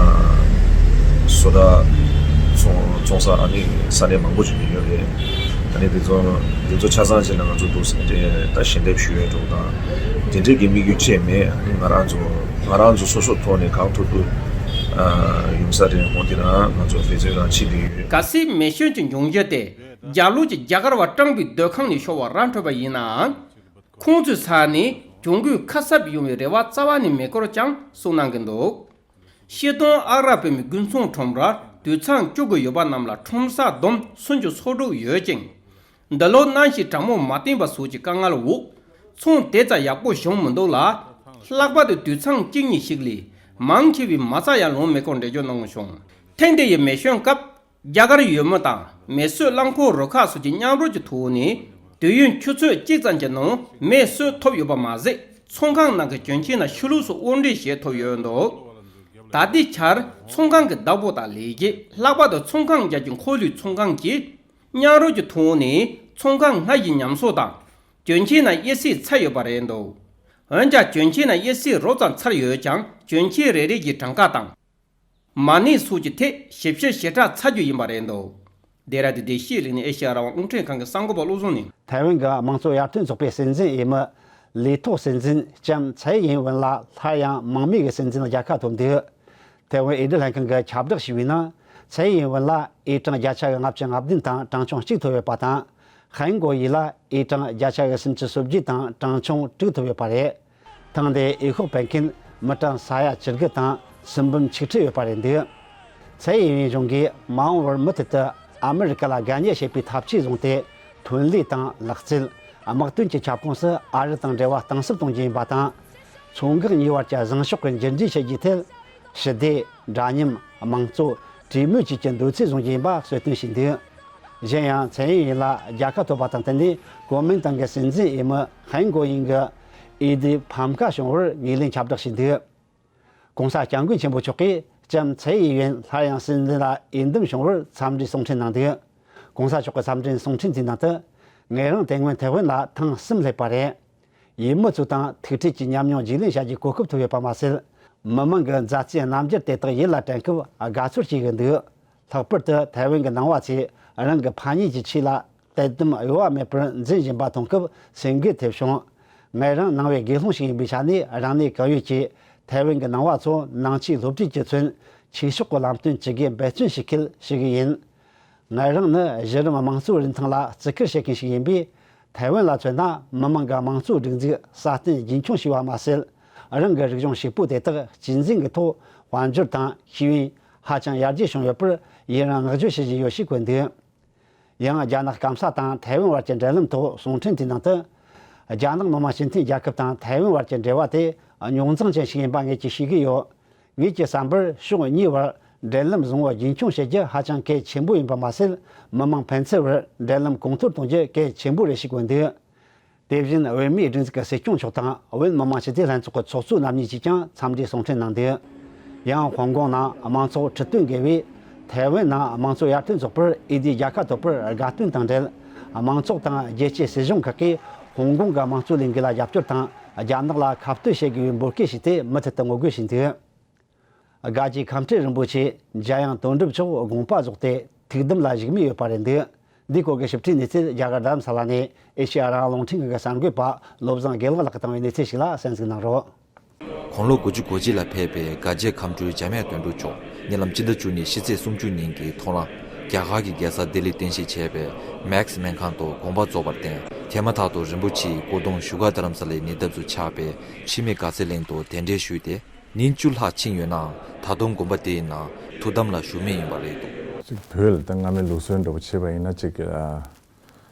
བཟོ་གྲྭ་ཚོང་ཚོང་ས་ཨ་ནི་ས་གནས་མང་པོ་ཅིག་ནས་ཡོད་རེད། ཨ་ནི་དེ་ཚོ་དེ་ཚོ་ཆ་ཚང་ཅིག་ལ་ང་ཚོ་འདུག་ཟེར་ཏེ་ད་ཞལ་འདེབས་ཞུ་ཡས་འགྲོ་དང་དེ་འདྲའི་གི་དམིགས་ཡུལ་ཅིག་མེད། ཨ་ནི་ང་རང་ཚོ་ང་རང་ཚོ་སོ་སོ་ཐོག་ནས་གང་ཐུབ་ཐུབ་ཨ་ཡོང་ས་རེད། འོ་དེ་རང་ང་ཚོ་འབད་བརྩོན་རང་བྱེད་བསྡད་ཡོད། གལ་སྲིད་མེ་ཤོན་གྱི་འབྱུང་རྒྱུ་དེ་རྒྱ་ལོ་གྱི་རྒྱ་གར་བ་ཀྲང་པའི་སྡོད་ཁང་ནས་ཤོར་བ་ར་འཕྲོད་པ་ཡིན་ནའང་། ཁོང་ཚོའི་ས་ནས་གྱོང་གུན་ཁ་གསབ་ཡོང་བའི་རེ་བ་རྩ་བ་ནས་མེད་སྐོར་ཀྱང་གསུངས་གནང་གི་འདུག། ཤེས་ལྡན་ཨ་རག་བོད་མིའི་དགུན་ཚོང་ཁྲོམ་རར་དུད་ཚང་བཅུག་གི་ཡོད་པ་རྣམས་ལ་ཁྲོམ་ས་བསྡོམས་སུམ་ཅུ་སོ་དྲུག་ཡོད་ཅིང་། འདི་ལོ་གནམ་གཤིས་གྲང་མོ་མ་བཏིང་བ་སོགས་ཀྱི་དཀའ་ངལ་འོག་ཚོང་དེ་ཙམ་ཡག་པོ་བྱུང་མི་འདུག་ལ། ལྷག་པར་དུ་དུད་ཚང་གཅིག་གཉིས་ཤིག་ལས་མང་ཆེ་བའི་མ་རྩ་ཡང་ལོངས་མེད་སྐོར་འགྲེལ་བརྗོད་གནང་བྱུང་། ཐེངས་འདི་ཡི་མེ་ཤོན་སྐབས། རྒྱ་གར་ཡུལ་མི་དང་མེ་གསོད་རླངས་འཁོར་རུ་ཁག་སོགས་ཀྱི་མཉམ་རུབ་ཀྱི་ཐོག་ནས་དུས་ཡུན་ཆུ་ཚོད་གཅིག་ཙམ་གྱི་ནང་མེ་གསོད་ཐུབ་ཡོད་པ་མ་ཟད། ཚོང་ཁང་ནང་གི་གྱོན་ཆས་ནང་ཕྱི་ལོགས་སུ་དབོར་འདྲེན་བྱེད་ཐུབ་ཡོད་འདུག། ད་ལྟའི་ཆར་ཚོང་ཁང་གི་བདག་པོ་དང་ལས་བྱེད། ལྷག་པར་དུ་ཚོང་ཁང་རྒྱག་རྒྱུ་འཁོར་ལོའི་ཚོང་ཁང་གིས་མཉམ་རུབ་ཀྱི་ཐོག་ནས་ཚོང་ཁང་སྔར་བཞིན་ཉམས་གསོ་དང་གྱོན་ཆས་ནང་དབྱེ་གསོད་ཚར་ཡོད་པ་རེད་འདུག། འོན་ཀྱང་གྱོན་ཆས་ནང་དབྱེ་གསོད་རོབ་ཙམ་ཚར་ཡོད་ཀྱང་གྱོན་ཆས་རེ་རེ་གི་གྲངས་ཀ་དང་། མ་གནས་སོགས་ཀྱི་ཐད་ཞིབ་བཤེར་ཞིབ་ཕྲ་ཚར་རྒྱུ་ཡིན་པ་རེད་འདུག། ལྡེ་ར་ལྡུན་བདེ་སྐྱིད་གླིང་ནས་ཨེ་ཤེ་ཡ་རང་དབང་རླུང་འཕྲིན་ཁང་གི་གསར་འགོད་པ་བློ་བཟང་ནས། ཐའེ་ཝན་གྱི་དམངས་གཙོ་ཡར་ཐོན་ཚོགས་པའི་སྲིད་འཛིན་འོས་མི་ལི་ཐོག་སྲིད་འཛིན་ལྕམ་ཚའེ་ཡིན་ཝུན་ལ་སླར་ཡང་མང་མོས་ཀྱི་སྲིད་འཛིན་ལ་རྒྱལ་ཁ་ཐོབ་འདུག། ཐའེ་ཝན་ཨེ་ཌི་ལྷན་ཁང་གིས་ཁྱབ་བསྒྲགས་ཞུས་པའི་ནང་། ཚའེ་ཡིན་ཝུན་ལ་ཨི་གྲངས་བརྒྱ་ཆ་གི་ལྔ་བཅུ་ང་བདུན་དང་གྲངས་ཆུང་གཅིག་ཐོབ་ཡོད་པ་དང་། ཧན་གོ་ཡི་ལ་ཨི་གྲངས་བརྒྱ་ཆ་གི་སུམ་ཅུ་སོ་བརྒྱད་དང་གྲངས་ཆུང་དྲུག་ཐོབ་ཡོད་པ་རེད། ཐེངས་འདིའི་འོས་ཤོག་འཕེན་མཁན་མི་གྲངས་ས་ཡ་བཅུ་དགུ་དང་སུམ་འབུམ་ཆིག་ཁྲི་ཡོད་པ་རེད་འདུག། ཚའེ་ཡིན་ཝུན་གཞུང་གིས་མ་འོངས་པར་མུ་མཐུད་དུ་ཨ་མི་རི་ཀ་ལ་དགའ་ཉེ་བྱེད་པའི་ཐབས་ཇུས་བཟུང་སྟེ། ཐོན་ལས་དང་ལག་རྩལ། དམག་དོན་གྱི་ཁྱབ་ཁོངས་སུ་ཨ་རི་དང་འབྲེལ་བ་གཏིང་ཟབ་གཏོང་རྒྱུ་ཡིན་པ་དང་། མཚོ་འགག་གཉིས་བར་གྱི་བཟང་ཕྱོགས་ཀྱི་མཇུག་འབྲས་ཆེ་རྒྱུའི་ཐད། ཞི་བདེ། འདྲ་མཉམ། དམངས་གཙོ། གྲོས་མོལ་བཅས་ཀྱི་འདོད་ཚུལ་བཟུང་རྒྱུ་ཡིན་པ་གསལ་སྟོན་བྱས་འདུག། གཞན་ཡང་ཚའེ་ཡིན་ཝུན་ལ་རྒྱལ་ཁ་ཐོབ་པ་དང་བསྟུན་ནས་གོ་མིན་ཏང་གི་སྲིད་འཛིན་འོས་མི་ཧན་གོ་ཡིན་གྱིས་ཨེ་ཌི་ཕམ་ཁ་བྱུང་བར་ངོས་ལེན་ཁྱབ་བསྒྲགས་བྱས་འདུག། ྋགོང་ས་ྋསྐྱབས་མགོན་ཆེན་པོ་མཆོག་གིས་ལྕམ་ཚའེ་ཡིན་ཝུན་སླར་ཡང་སྲིད་འཛིན་ལ་འོས་འདེམས་བྱུང་བར་འཚམས་འདྲིའི་གསུང་འཕྲིན་གནང་འདུག། ྋགོང་ས་མཆོག་གི་འཚམས་འདྲིའི་གསུང་འཕྲིན་དེའི་ནང་དུ། ངེད་རང་དེ་སྔོན་ཐའེ་ཝན་ལ་ཐེངས་གསུམ་སླེབས་པ་རེད། ཡུལ་མི་ཚོ་དང་ཐུག་འཕྲད་ཀྱིས་ཉམས་མྱོང་བརྗེ་ལེན་བྱ་རྒྱུའི་གོ་སྐབས་ཐོབ་ཡོད་པ་མ་ཟད། མི་མང་གི་མཛའ་བརྩེའི་རྣམ་འགྱུར་དེ་དག་ཡིད་ལ་དྲན་སྐབས་དགའ་ཚོར་སྐྱེ་གི་འདུག། ལྷག་པར་དུ་ཐའེ་ཝན་གྱི་ནང་བ་ཚོས་རང་གི་ཕ་ཉེས་ཀྱི་ཆོས་ལ་དད་དམ་གཡོ་བ་མེད་པར་འཛིན་བཞིན་པ་མཐོང་སྐབས་སེམས་འགུལ་ཐེབས་བྱུང་། ངེད་རང་ནང་པའི་དགེ་སློང་ཞིག་ཡིན་པའི་ཆ་ནས་རང་ནུས་གང་ཡོད་ཀྱིས་ཐའེ་ཝན་གྱི་ནང་བ་ཚོ་ནང་ཆོས་སློབ་ཁྲིད་ཀྱིས་མཚོན་ཆོས་ཕྱོགས་ཀྱི་ལམ་སྟོན་ཇི་དགེ་འབད་བརྩོན་ཞིག་འཁེལ་ཞུ་གི་ཡིན། ང་རང་ནི་གཞི་རིམ་དམངས་གཙོའི་རིན་ཐང་ལ་བརྩི་བཀུར་བྱེད་མཁན་ཞིག་ཡིན་པས། ཐའེ་ཝན་ལ་མཚོན་ན་མི་མང་གི་དམངས་གཙོའི་སྒྲིག་འཛུགས་སྲ་བརྟན་རྒྱུན་འཁྱོངས་བྱས་པ་མ་ཟད། རང་གི་རིག་གཞུང་ཕྱུག་པོ་དེ་དག་གཅེས་འཛིན་གྱི་ཐོག་དཔལ་འབྱོར་དང་ཤེས་ཡོན་ཧ་ཅང་ཡར་རྒྱས་བྱུང་ཡོད་པར་ཡི་རང་བསྔགས་བརྗོད་བྱེད་བཞིན་ཡོད་ཞེས་བཀོད་འདུག། ཡང་རྒྱ་ནག་སྐམ་ས་དང་ཐའེ་ཝན་བར་གྱི་འབྲེལ་ལམ་ཐོག་གསུང་འཕྲིན་དེའི་ནང་དུ། རྒྱ་ནག་མི་དམངས་སྤྱི་མཐུན་རྒྱལ་ཁབ་དང་ཐའེ་ཝན་བར་གྱི་འབྲེལ་བ་དེ་རྙོག་འཛིང་ཅན་ཞིག་ཡིན་པ་ངེད་ཀྱིས་ཤེས་ཀྱི་ཡོད། ངེད་ཀྱི་བསམ་པར་ཕྱོགས་གཉིས་བར་འབྲེལ་ལམ་བཟང་བོ་རྒྱུན་འཁྱོངས་བྱེད་རྒྱུ་ཧ་ཅང་གལ་ཆེན་པོ་ཡིན་པ་མ་ཟད། མི་མང་ཕན་ཚུན་བར་འབྲེལ་ལམ་གོང་མཐོར་གཏོང་རྒྱུ་གལ་ཆེན་པོ་རེད་ཞེས་བཀོད་འདུག། དེ་བཞིན་བོད་མིའི་སྒྲིག་འཛུགས་ཀྱི་སྲིད་སྐྱོང་མཆོག་དང་བོད་མི་མང་སྤྱི་འཐུས་ལྷན་ཚོགས་ཀྱི་ཚོགས་གཙོ་རྣམ་གཉིས་ཀྱིས་ཀྱང་འཚམས་འདྲིའི་གསུང་འཕྲིན་གནང་འདུག། ཡང་ཧོང་ཀོང་ནང་དམངས་གཙོ་ཁྲི་སྟོན་དགེ་བས་ཐའེ་ཝན་ནང་དམངས་གཙོ་ཡར་ཐོན་ཚོགས་པར་འོས་བསྡུའི་རྒྱལ་ཁ་ཐོབ་པར་དགའ་སྟོན་དང་འབྲེལ། དམངས་ཚོགས་དང་རྒྱལ་སྤྱིའི་སྲིད་གཞུང་ཁག་གིས་ཧོང་ཀོང་གི་དམངས་གཙོའི་ལས་འགུལ་ལ་རྒྱབ་སྐྱོར་དང་ རྒྱ་ནག་ལ་ཁ་གཏད་བྱེད་དགོས་པའི་འབོད་སྐུལ་ཞུས་ཏེ་མུ་མཐུད་དུ་ངོ་རྒོལ་བྱས་འདུག་དགའ་རྒྱལ་ཁམས་སྤྲུལ་རིན་པོ་ཆེ་འཇམ་དབྱངས་དོན་གྲུབ་མཆོག་དགོངས་པ་རྫོགས་ཏེ་ཐུགས་དམ་ལ་བཞུགས་མུས་ཡོད་པ་རེད་འདུག་འདིའི་སྐོར་གྱི་ཞིབ་ཕྲའི་གནས་ཚུལ་རྒྱ་གར་རྡ་རམ་ས་ལ་ནས་ཨེ་ཤེ་ཡ་རང་དབང་རླུང་འཕྲིན་ཁང་གི་གསར་འགོད་པ་བློ་བཟང་དགེ་ལེགས་ལགས་ཀྱིས་བཏང་བའི་གནས་ཚུལ་ཞིག་ལ་གསན་གཟིགས་གནང་རོགས། དགུང་ལོ་དགུ་བཅུ་གོ་གཅིག་ལ་ཕེབས་པའི་དགའ་རྒྱལ་ཁམས་སྤྲུལ་འཇམ་དབྱངས་དོན་གྲུབ་མཆོག་ཉེ་ལམ་སྤྱི་ཟླ་བཅུ་གཉིས་ཕྱི་ཚེས་སུམ་ཅུ་ཉིན་གྱི་ཐོ་རངས་རྒྱ་གར་གྱི་རྒྱལ་ས་ལྡི་ལིར་རྟེན་གཞི་བྱས་པའི་མེག་སི་སྨན་ཁང་དུ་དགོངས་པ་རྫོགས་པར་བརྟེན། དེ་མ་ཐག་ཏུ་རིན་པོ་ཆེའི་སྐུ་གདུང་བཞུགས་སྒར་རྡ་རམ་ས་ལའི་ཉེ་འདབས་སུ་ཆགས་པའི་འཆི་མེད་དགའ་ཚལ་གླིང་དུ་གདན་འདྲེན་ཞུས་ཏེ། ཉིན་བཅུ་ལྷག་ཕྱིན་ཡོད་ནའང་ད་དུང་དགོན་པ་དེའི་ནང་ཐུགས་དམ་ལ་བཞུགས་མུས་ཡིན་པ་རེད་འདུག་ཅིག་བོད་ལ་ད་སྔ་མའི་ལུགས་སྲོལ་འདྲ་པོ་བྱས་པ་ཡིན་ན་ཅིག་ཨ།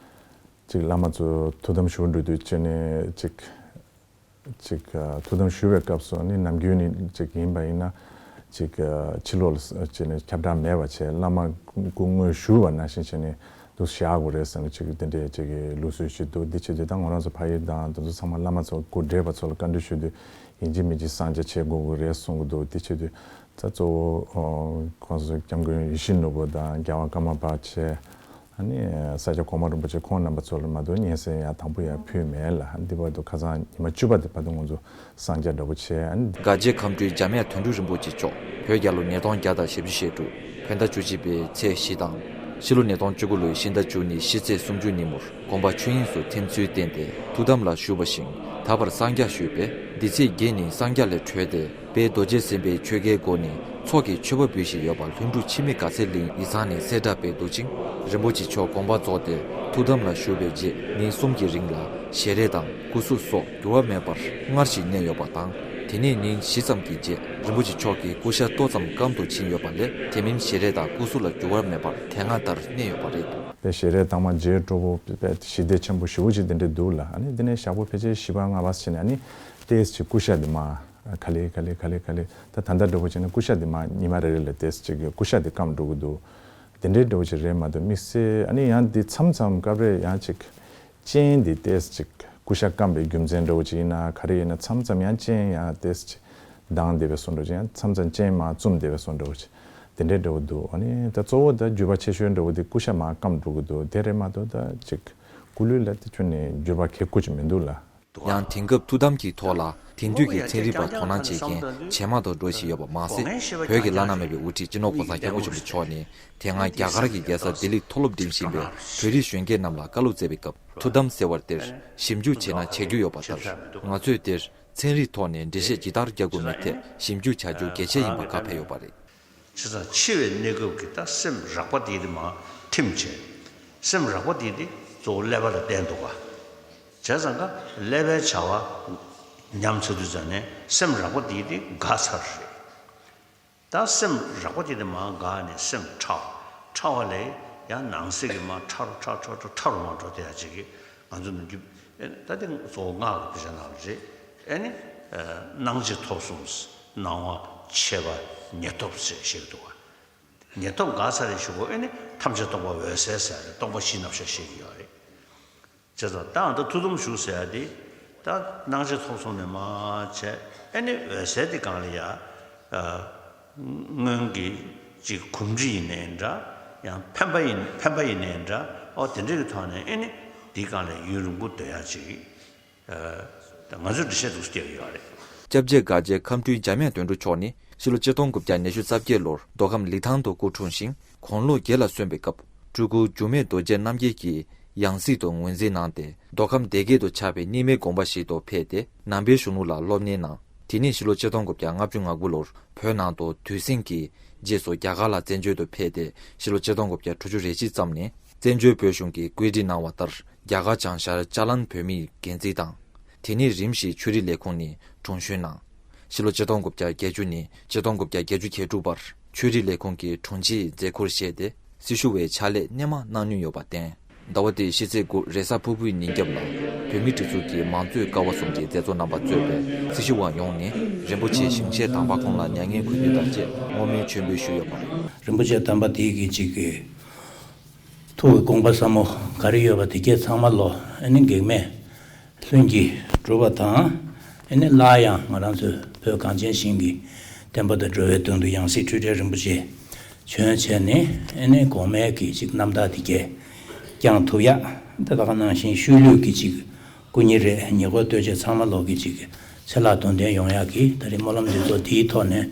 ཅིག་བླ་མ་ཚོ་ཐུགས་དམ་བཞུགས་འགྲོ་དུས་ཅིག་ནས་ཅིག་ཅིག་ཨ། ཐུགས་དམ་བཞུགས་པའི་སྐབས་སུ་ནི་ནམ་རྒྱུན་ནི་ཅིག་ཡིན་པ་ཡིན་ན་ཅིག་ཨ། ཕྱི་ལོགས་ལ་ཅིག་ནས་ཁྱབ་བསྒྲགས་མེད་པ་བྱས། བླ་མ་སྐུ་དངོས་བཞུགས་པ་ནང་བཞིན་བྱས་ནས་འདུག་བཞག་དགོས་རེད་ཟེར་ནས་ཅིག་དེ་འདྲའི་ཅིག་གི་ལུགས་སྲོལ་ཞིག་འདུག་འདི་བྱེད་དུས་ད་ང་རང་ཚོ་ཕ་ཡུལ་དང་དེ་ཚོ་ཚང་མ་བླ་མ་ཚོ་སྐུ་བགྲེས་པ་ཚོ་ལ་བཀའ་འདྲི་ཞུ་དུས་ཡིན་གཅིག་མིན་གཅིག་གསང་རྒྱ་བྱེད་དགོས་ཀྱི་རེད་གསུང་གི་འདུག་འདི་བྱེད་དུས་ད་གཙོ་བོ་ཨོ། ༸གོང་ས་༸སྐྱབས་མགོན་ཡིད་བཞིན་ནོར་བུ་དང་རྒྱལ་བ་ཀརྨ་པ་བྱས། ཨ་ནི་ས་སྐྱ་གོང་མ་རིན་པོ་ཆེ་ཁོང་རྣམ་པ་ཚོ་ལ་མ་གཏོགས་སྙན་སེང་ཡང་དང་པོ་ཡང་ཕུལ་མེད་ལ། ཨ་ནི་འདི་བར་དུ་ཁ་སང་ཉི་མ་བཅུ་པ་དེ་བར་དུ་ང་ཚོ་གསང་རྒྱ་འདྲ་པོ་བྱས། ཨ་ནི། དགའ་རྒྱལ་ཁམས་སྤྲུལ་འཇམ་དབྱངས་དོན་གྲུབ་རིན་པོ་ཆེ་མཆོག་བོད་རྒྱལ་ལོ་ཉིས་སྟོང་བརྒྱ་དང་ཞེ་དྲུག་བོད་ཟླ་བཅུ་གཅིག་པའི་ཚེས་བཞི་དང་། ཕྱི་ལོ་ཉིས་སྟོང་བཅུ་དགུ་ལོའི་ཕྱི་ཟླ་བཅུ་གཉིས་ཕྱི་ཚེས་སུམ་ཅུ་ཉིན་མོར་དགོངས་པ་ཆོས་དབྱིངས་སུ་ཐིམ་ཚུལ་བརྟེན་ཏེ་ཐུགས་དམ་ལ་བཞུགས་པ་བཞིན། ད་བར་གསང་རྒྱ་ཞུས་པས། འདི་ཚེས་བརྒྱད་ཉིན་གསང་རྒྱ་ལས་གྲོལ་ཏེ། དཔལ་རྡོ་རྗེ་སེམས་དཔའི་ཆོ་གའི་སྒོ་ནས་ཚོགས་ཀྱི་མཆོད་པ་འབུལ་བཞིན་ཡོད་པ་ལྷུན་གྲུབ་འཆི་མེད་དགའ་ཚལ་གླིང་ཡིག་ཚང་ནས་གསལ་བསྒྲགས་སྤེལ་འདུག་ཅིང་། རིན་པོ་ཆེ་མཆོག་དགོངས་པ་རྫོགས་ཏེ་ཐུགས་དམ་ལ་བཞུགས་པའི་རྗེས་ཉིན་གསུམ་གྱི་རིང་ལ་ཞལ་རས་དང་སྐུ་གཟུགས་སོགས་འགྱུར་བ་མེད་པར་སྔར་བཞིན་གནས་ཡོད་པ་དང་། དེ་ནས་ཉིན་བཞི་ཙམ་གྱི་རྗེས་རིན་པོ་ཆེ་མཆོག་གི་སྐུ་ཤ་ཏོག་ཙམ་སྐམ་དུ་ཕྱིན་ཡོད་པ་ལས། དེ་མིན་ཞལ་རས་དང་སྐུ་གཟུགས་ལ་འགྱུར་བ་མེད་པར་དེ་སྔ་ལྟར་གནས་ཡོད་པ་རེད། པའི་ཞལ་རས་དྭངས་མ་རྗེས་སྤྲོ་པོ་པའི་ཞི་བདེ་ཆེན་པོ་ཞེ་པོ་ཅིག་དེ་འདྲ་འདུག་ལ། ཨ་ནི་དེ་ནས་ཞག་པོ་ཕལ་ཆེར་བཞི་པ་ལྔ་པ་ཕྱིན་ནས་ཨ་ནི་ཏོག་ཙམ་ཅིག་སྐུ་ཤ་དེ་མར་ག་ལེ་ག་ལེ་ག་ལེ་ག་ལེ། ད་ད་ལྟ་འདྲ་པོ་བྱས་ན་སྐུ་ཤ་དེ་མར་ཉི་མ་རེ་རེ་ལ་ཏོག་ཙམ་ཅིག་གི་སྐུ་ཤ་དེ་སྐམ་འགྲོ་གི་འདུག་དེ་འདྲའི་འདྲ་པོ་ཅིག་རེད་མ་གཏོགས་དམིགས་བསལ། ཨ་ནི་ཡང་འདི་མཚམས་མཚམས་སྐབས་རེ་ཡང་ཅིག་སྤྱན་འདི་ཏོག་ཙམ་ཅིག་སྐུ་ཤ་སྐམ་པའི་རྒྱུ་མཚན་འདྲ་པོ་ཅིག་ཡིན་ན་ག་རེ་ཡིན་ན། མཚམས་མཚམས་ཡང་སྤྱན་ཡང་ཏོག་ཙམ་ཅིག་ལྡང་བསྡད་པའི་བཟོ་འདྲ་ཅིག་ཡང་མཚམས་མཚམས་སྤྱན་མར་བཙུམ་བསྡད་པའི་བཟོ་འདྲ་པོ་ཅིག་དེ་འདྲའི་འདྲ་པོ་འདུག་ཨ་ནི་ད་གཙོ་བོ་ད་འགྱུར་བ་ཆེ་ཤོས་འདྲ་པོ་དེ་སྐུ་ཤ་མར་སྐམ་འགྲོ་གི་འདུག་དེ་རེད་མ་གཏོགས་ད་ཅིག་སྐུ་ལུས་ལ་དེ་ཁྱོན་ནས་འགྱུར་བ་གལ་ཁུ་ཅིག་མི་འདུག་ལ། ཡང་དེང་སྐབས་ཐུགས་དམ་གྱི་ཐོག་ལ་དེང་དུས་ཀྱི་ཚན་རིག་པ་དོ་སྣང་བྱེད་མཁན་ཇེ་མང་དུ་འགྲོ་བཞིན་ཡོད་པ་མ་ཟད། བོད་ཀྱི་བླ་ན་མེད་པའི་དབུ་ཁྲིད་སྤྱི་ནོར་༸གོང་ས་༸སྐྱབས་མགོན་ཆེན་པོ་མཆོག་ནས་དེ་སྔ་རྒྱ་གར་གྱི་རྒྱལ་ས་ལྡི་ལིར་མཐོ་སློབ་འགྲིམ་བཞིན་པའི་བོད་རིགས་གཞོན་སྐྱེས་རྣམས་ལ་བཀའ་སློབ་སྩལ་བའི་སྐབས། ཐུགས་དམ་ཟེར་བ་དེར་ཞིབ་འཇུག་བྱས་ན་བྱེད་རྒྱུ་ཡོད་པ་ལྟར། ང་ཚོས་དེར་ཚན་རིག་ཐོག་ནས་འགྲེལ་བཤད་ཇི་ལྟར་རྒྱག་དགོས་མིན་ཐད་ཞིབ་འཇུག་བྱ་རྒྱུ་གལ་ཆེ་ཡིན་པ་བཀའ་ཕེབས་ཡོད་པ་རེད། བྱས་ཙང་འཆི་བའི་གནས་སྐབས་ཀྱི་ད་སེམས་རགས་པ་དེ་དེ་མར་ཐིམ་བྱས། སེམས་རགས་པ་དེ་དེ་གཙོ་བོ་ཀླད་པ་ལ་བརྟེན་འདུག་ག་བྱས་ཙང་ཀ་ཀླད་པའི་བྱ་བ་ཉམས་ཚར་དུས་ཙམ་ནས་སེམས་རགས་པ་དེ་དེ་འགག་ཚར་རེད། ད་སེམས་རགས་པ་དེ་དེ་མར་འགག་ནས་སེམས་ཕྲ་བ། ཕྲ་བ་ལས་ཡང་ནང་གསེས་ཀྱི་མར་ཕྲ་རུ་ཕྲ་ཕྲ་ཕྲ་ཕྲ་རུ་མར་འགྲོ་དེ་ཡ་ཅིག་གི་ང་ཚོ་ནམ་རྒྱུན། ཨེ་ད་དེ་གཙོ་བོ་སྔགས་ཀྱི་དཔེ་ཆ་ནང་ལ་རེད། ཨེ་ནི། སྣང་མཆེད་ཐོབ་གསུམ། སྣང་བ་མཆེད་པ་ཉེར་ཐོབ་ཟེར་བཤད་ཀྱི་འདུག་བ། ཉེར་ཐོབ་འགག་ཚར་རེད་ཞུ་གོ། ཨེ་ནི་ཐམས་ཅད་སྟོང་པ་འོད་གསལ་ཟེར་རེད། སྟོང་པ་བཞི་རྣམ་གཞག་བཤད་ཀྱི་ཡོད་རེད། བྱས་ཙང་ད་ཨ་ད་ཐུགས་དམ་བཞུགས་ཟེར་ཡ་དེ། ད་སྣང་མཆེད་ཐོབ་གསུམ་ནས་མར་བྱས། ཨེ་ནི་འོད་གསལ་དེ་སྒང་ལ་ཡ། སྔོན་གྱི་ཅིག་གོམས་འདྲིས་ཡིན་ནའི་འདྲ། ཡང་འཕེན་པ་ཡིན་འཕེན་པ་ཡིན་ནའི་འདྲ། ཨོ་དེ་འདྲ་གི་ཐོག་ནས་ཨེ་ནི་འདིའི་སྒང་ལ་ཡུན་རིང་པོ་སྡོད་ཡ་ཅིག་ང་ཚོས་འགྲེལ་བཤད་འདུག་སེ་རྒྱག་གི་ཡོད་རེད། སྐྱབས་རྗེ་དགའ་རྒྱལ་ཁམས་སྤྲུལ་འཇམ་དབྱངས་དོན་གྲུབ་མཆོག་ནི་ཕྱི་ལོ་ཆིག་སྟོང་དགུ་བརྒྱ་ཉི་ཤུ་རྩ་བརྒྱད་ལོར་མདོ་ཁམས་ལི་ཐང་དུ་སྐུ་འཁྲུངས་ཤིང་། དགུང་ལོ་བརྒྱད་ལ་སོན་པའི་སྐབས། སྤྲུལ་སྐུ་འགྱུར་མེད་རྡོ་རྗེ་རྣམ་རྒྱལ་གྱི་ཡང་སྲིད་དུ་ངོས་འཛིན་གནང་སྟེ། མདོ་ཁམས་སྡེ་དགེ་དུ་ཆགས་པའི་རྙིང་མའི་དགོན་པ་ཞིག་ཏུ་ཕེབས་ཏེ། ནང་པའི་གཞུང་ལུགས་ལ་སློབ་གཉེར་གནང་། དེ་ནས་ཕྱི་ལོ་ཆིག་སྟོང་དགུ་བརྒྱ་ལྔ་བཅུ་ང་དགུ་ལོར་བོད་ནང་དུ་དུས་ཟིང་གི་རྗེས་སུ་རྒྱ་གར་ལ་བཙན་བྱོལ་དུ་ཕེབས་ཏེ། ཕྱི་ལོ་ཆིག་སྟོང་དགུ་བརྒྱ་དྲུག་ཅུ་རེ་གཅིག་ཙམ་ནས་བཙན་བྱོལ་བོད་གཞུང་གིས་བཀོད་སྒྲིག་གནང་བ་ལྟར། རྒྱ་གར་བྱང་ཤར་ཅ་ལན་བོད་མིའི་འགན་འཛིན་དང་། དེ་ནས་རིམ་བཞིན་ཆོས་རིག་ལས་ཁུངས་ནས་དྲུང་གཞོན་གནང་། ཕྱི་ལོ་ཆིག་སྟོང་དགུ་བརྒྱ་བརྒྱད་ཅུ་ནས་ཆིག་སྟོང་དགུ་བརྒྱ་བརྒྱད་ཅུ་གྱ་དྲུག་བར་ཆོས་རིག་ལས་ཁུངས་ཀྱི་དྲུང་ཆེའི་མཛད་ཁུར་བཞེས་ཏེ། སྲི་ཞུ་བའི་ཕྱག་ལས་སྣེ་མང་གནང་མྱོང་ཡོད་པར་བརྟེན། ཟླ་བ་འདིའི་ཕྱི་ཚེས་དགུ་རེས་གཟའ་ཕུར་བུའི་ཉིན་རྒྱབ་ལ། བོད་མིའི་སྒྲིག་འཛུགས་ཀྱི་མང་གཙོའི་ཀ་བ་གསུམ་གྱི་མཛད་གཙོ་རྣམ་པ་གཙོས་པའི་སྲི་ཞུ་བ་ཡོངས་ནས་རིན་པོ་ཆེ་ཞིང་གཤེགས་དམ་པ་ཁོང་ལ་མྱ་ངན་གུས་འདུད་དང་བཅས་བསྔོ་སྨོན་མཆོད་འབུལ་ཞུས་ཡོད་པ་རེད། རིན་པོ་ཆེ་དམ་པ་དེ་གི་གཅིག་གི་ཐུགས་ཀྱི་དགོངས་པ་ཟབ་མོ་ག་རེ་ཡོད་པ་དེ་གས་ཚང་མ་ལོ་ཨ་ནི་གེགས་མེད་ལྷུན་གྱིས་གྲུབ་པ་དང་། ཨ་ནི་སླར་ཡང་ང་རང་ཚོའི་བོད་གངས་ཅན་ཞིང་གི་བསྟན་པ་དང་འགྲོ་བའི་དོན་དུ་ཡང་སྲིད་འཁྲུལ་བྲལ་རིན་པོ་ཆེ་བྱོན་བྱས་ནས། ཨ་ནི་གོང་མའི་གི་ཅིག་རྣམ་ཐར་དེ་གས་བསྐྱང་ཐུབ་ཡག་ད་ད་ག་ནང་བཞིན་ཤུལ་ལུས་ཀྱི་ཅིག་ སྐུ་ཉིད་རེད། ཉེ་འཁོར་ལྟོས་བཅས་ཚང་མ་ལོག་གི་ཅིག་ཚེ་ལ་དོན་ལྡན་ཡོང་ཡག་གི་ད་རེས་སྨོན་ལམ་འདི་ཚོ་དེའི་ཐོག་ནས་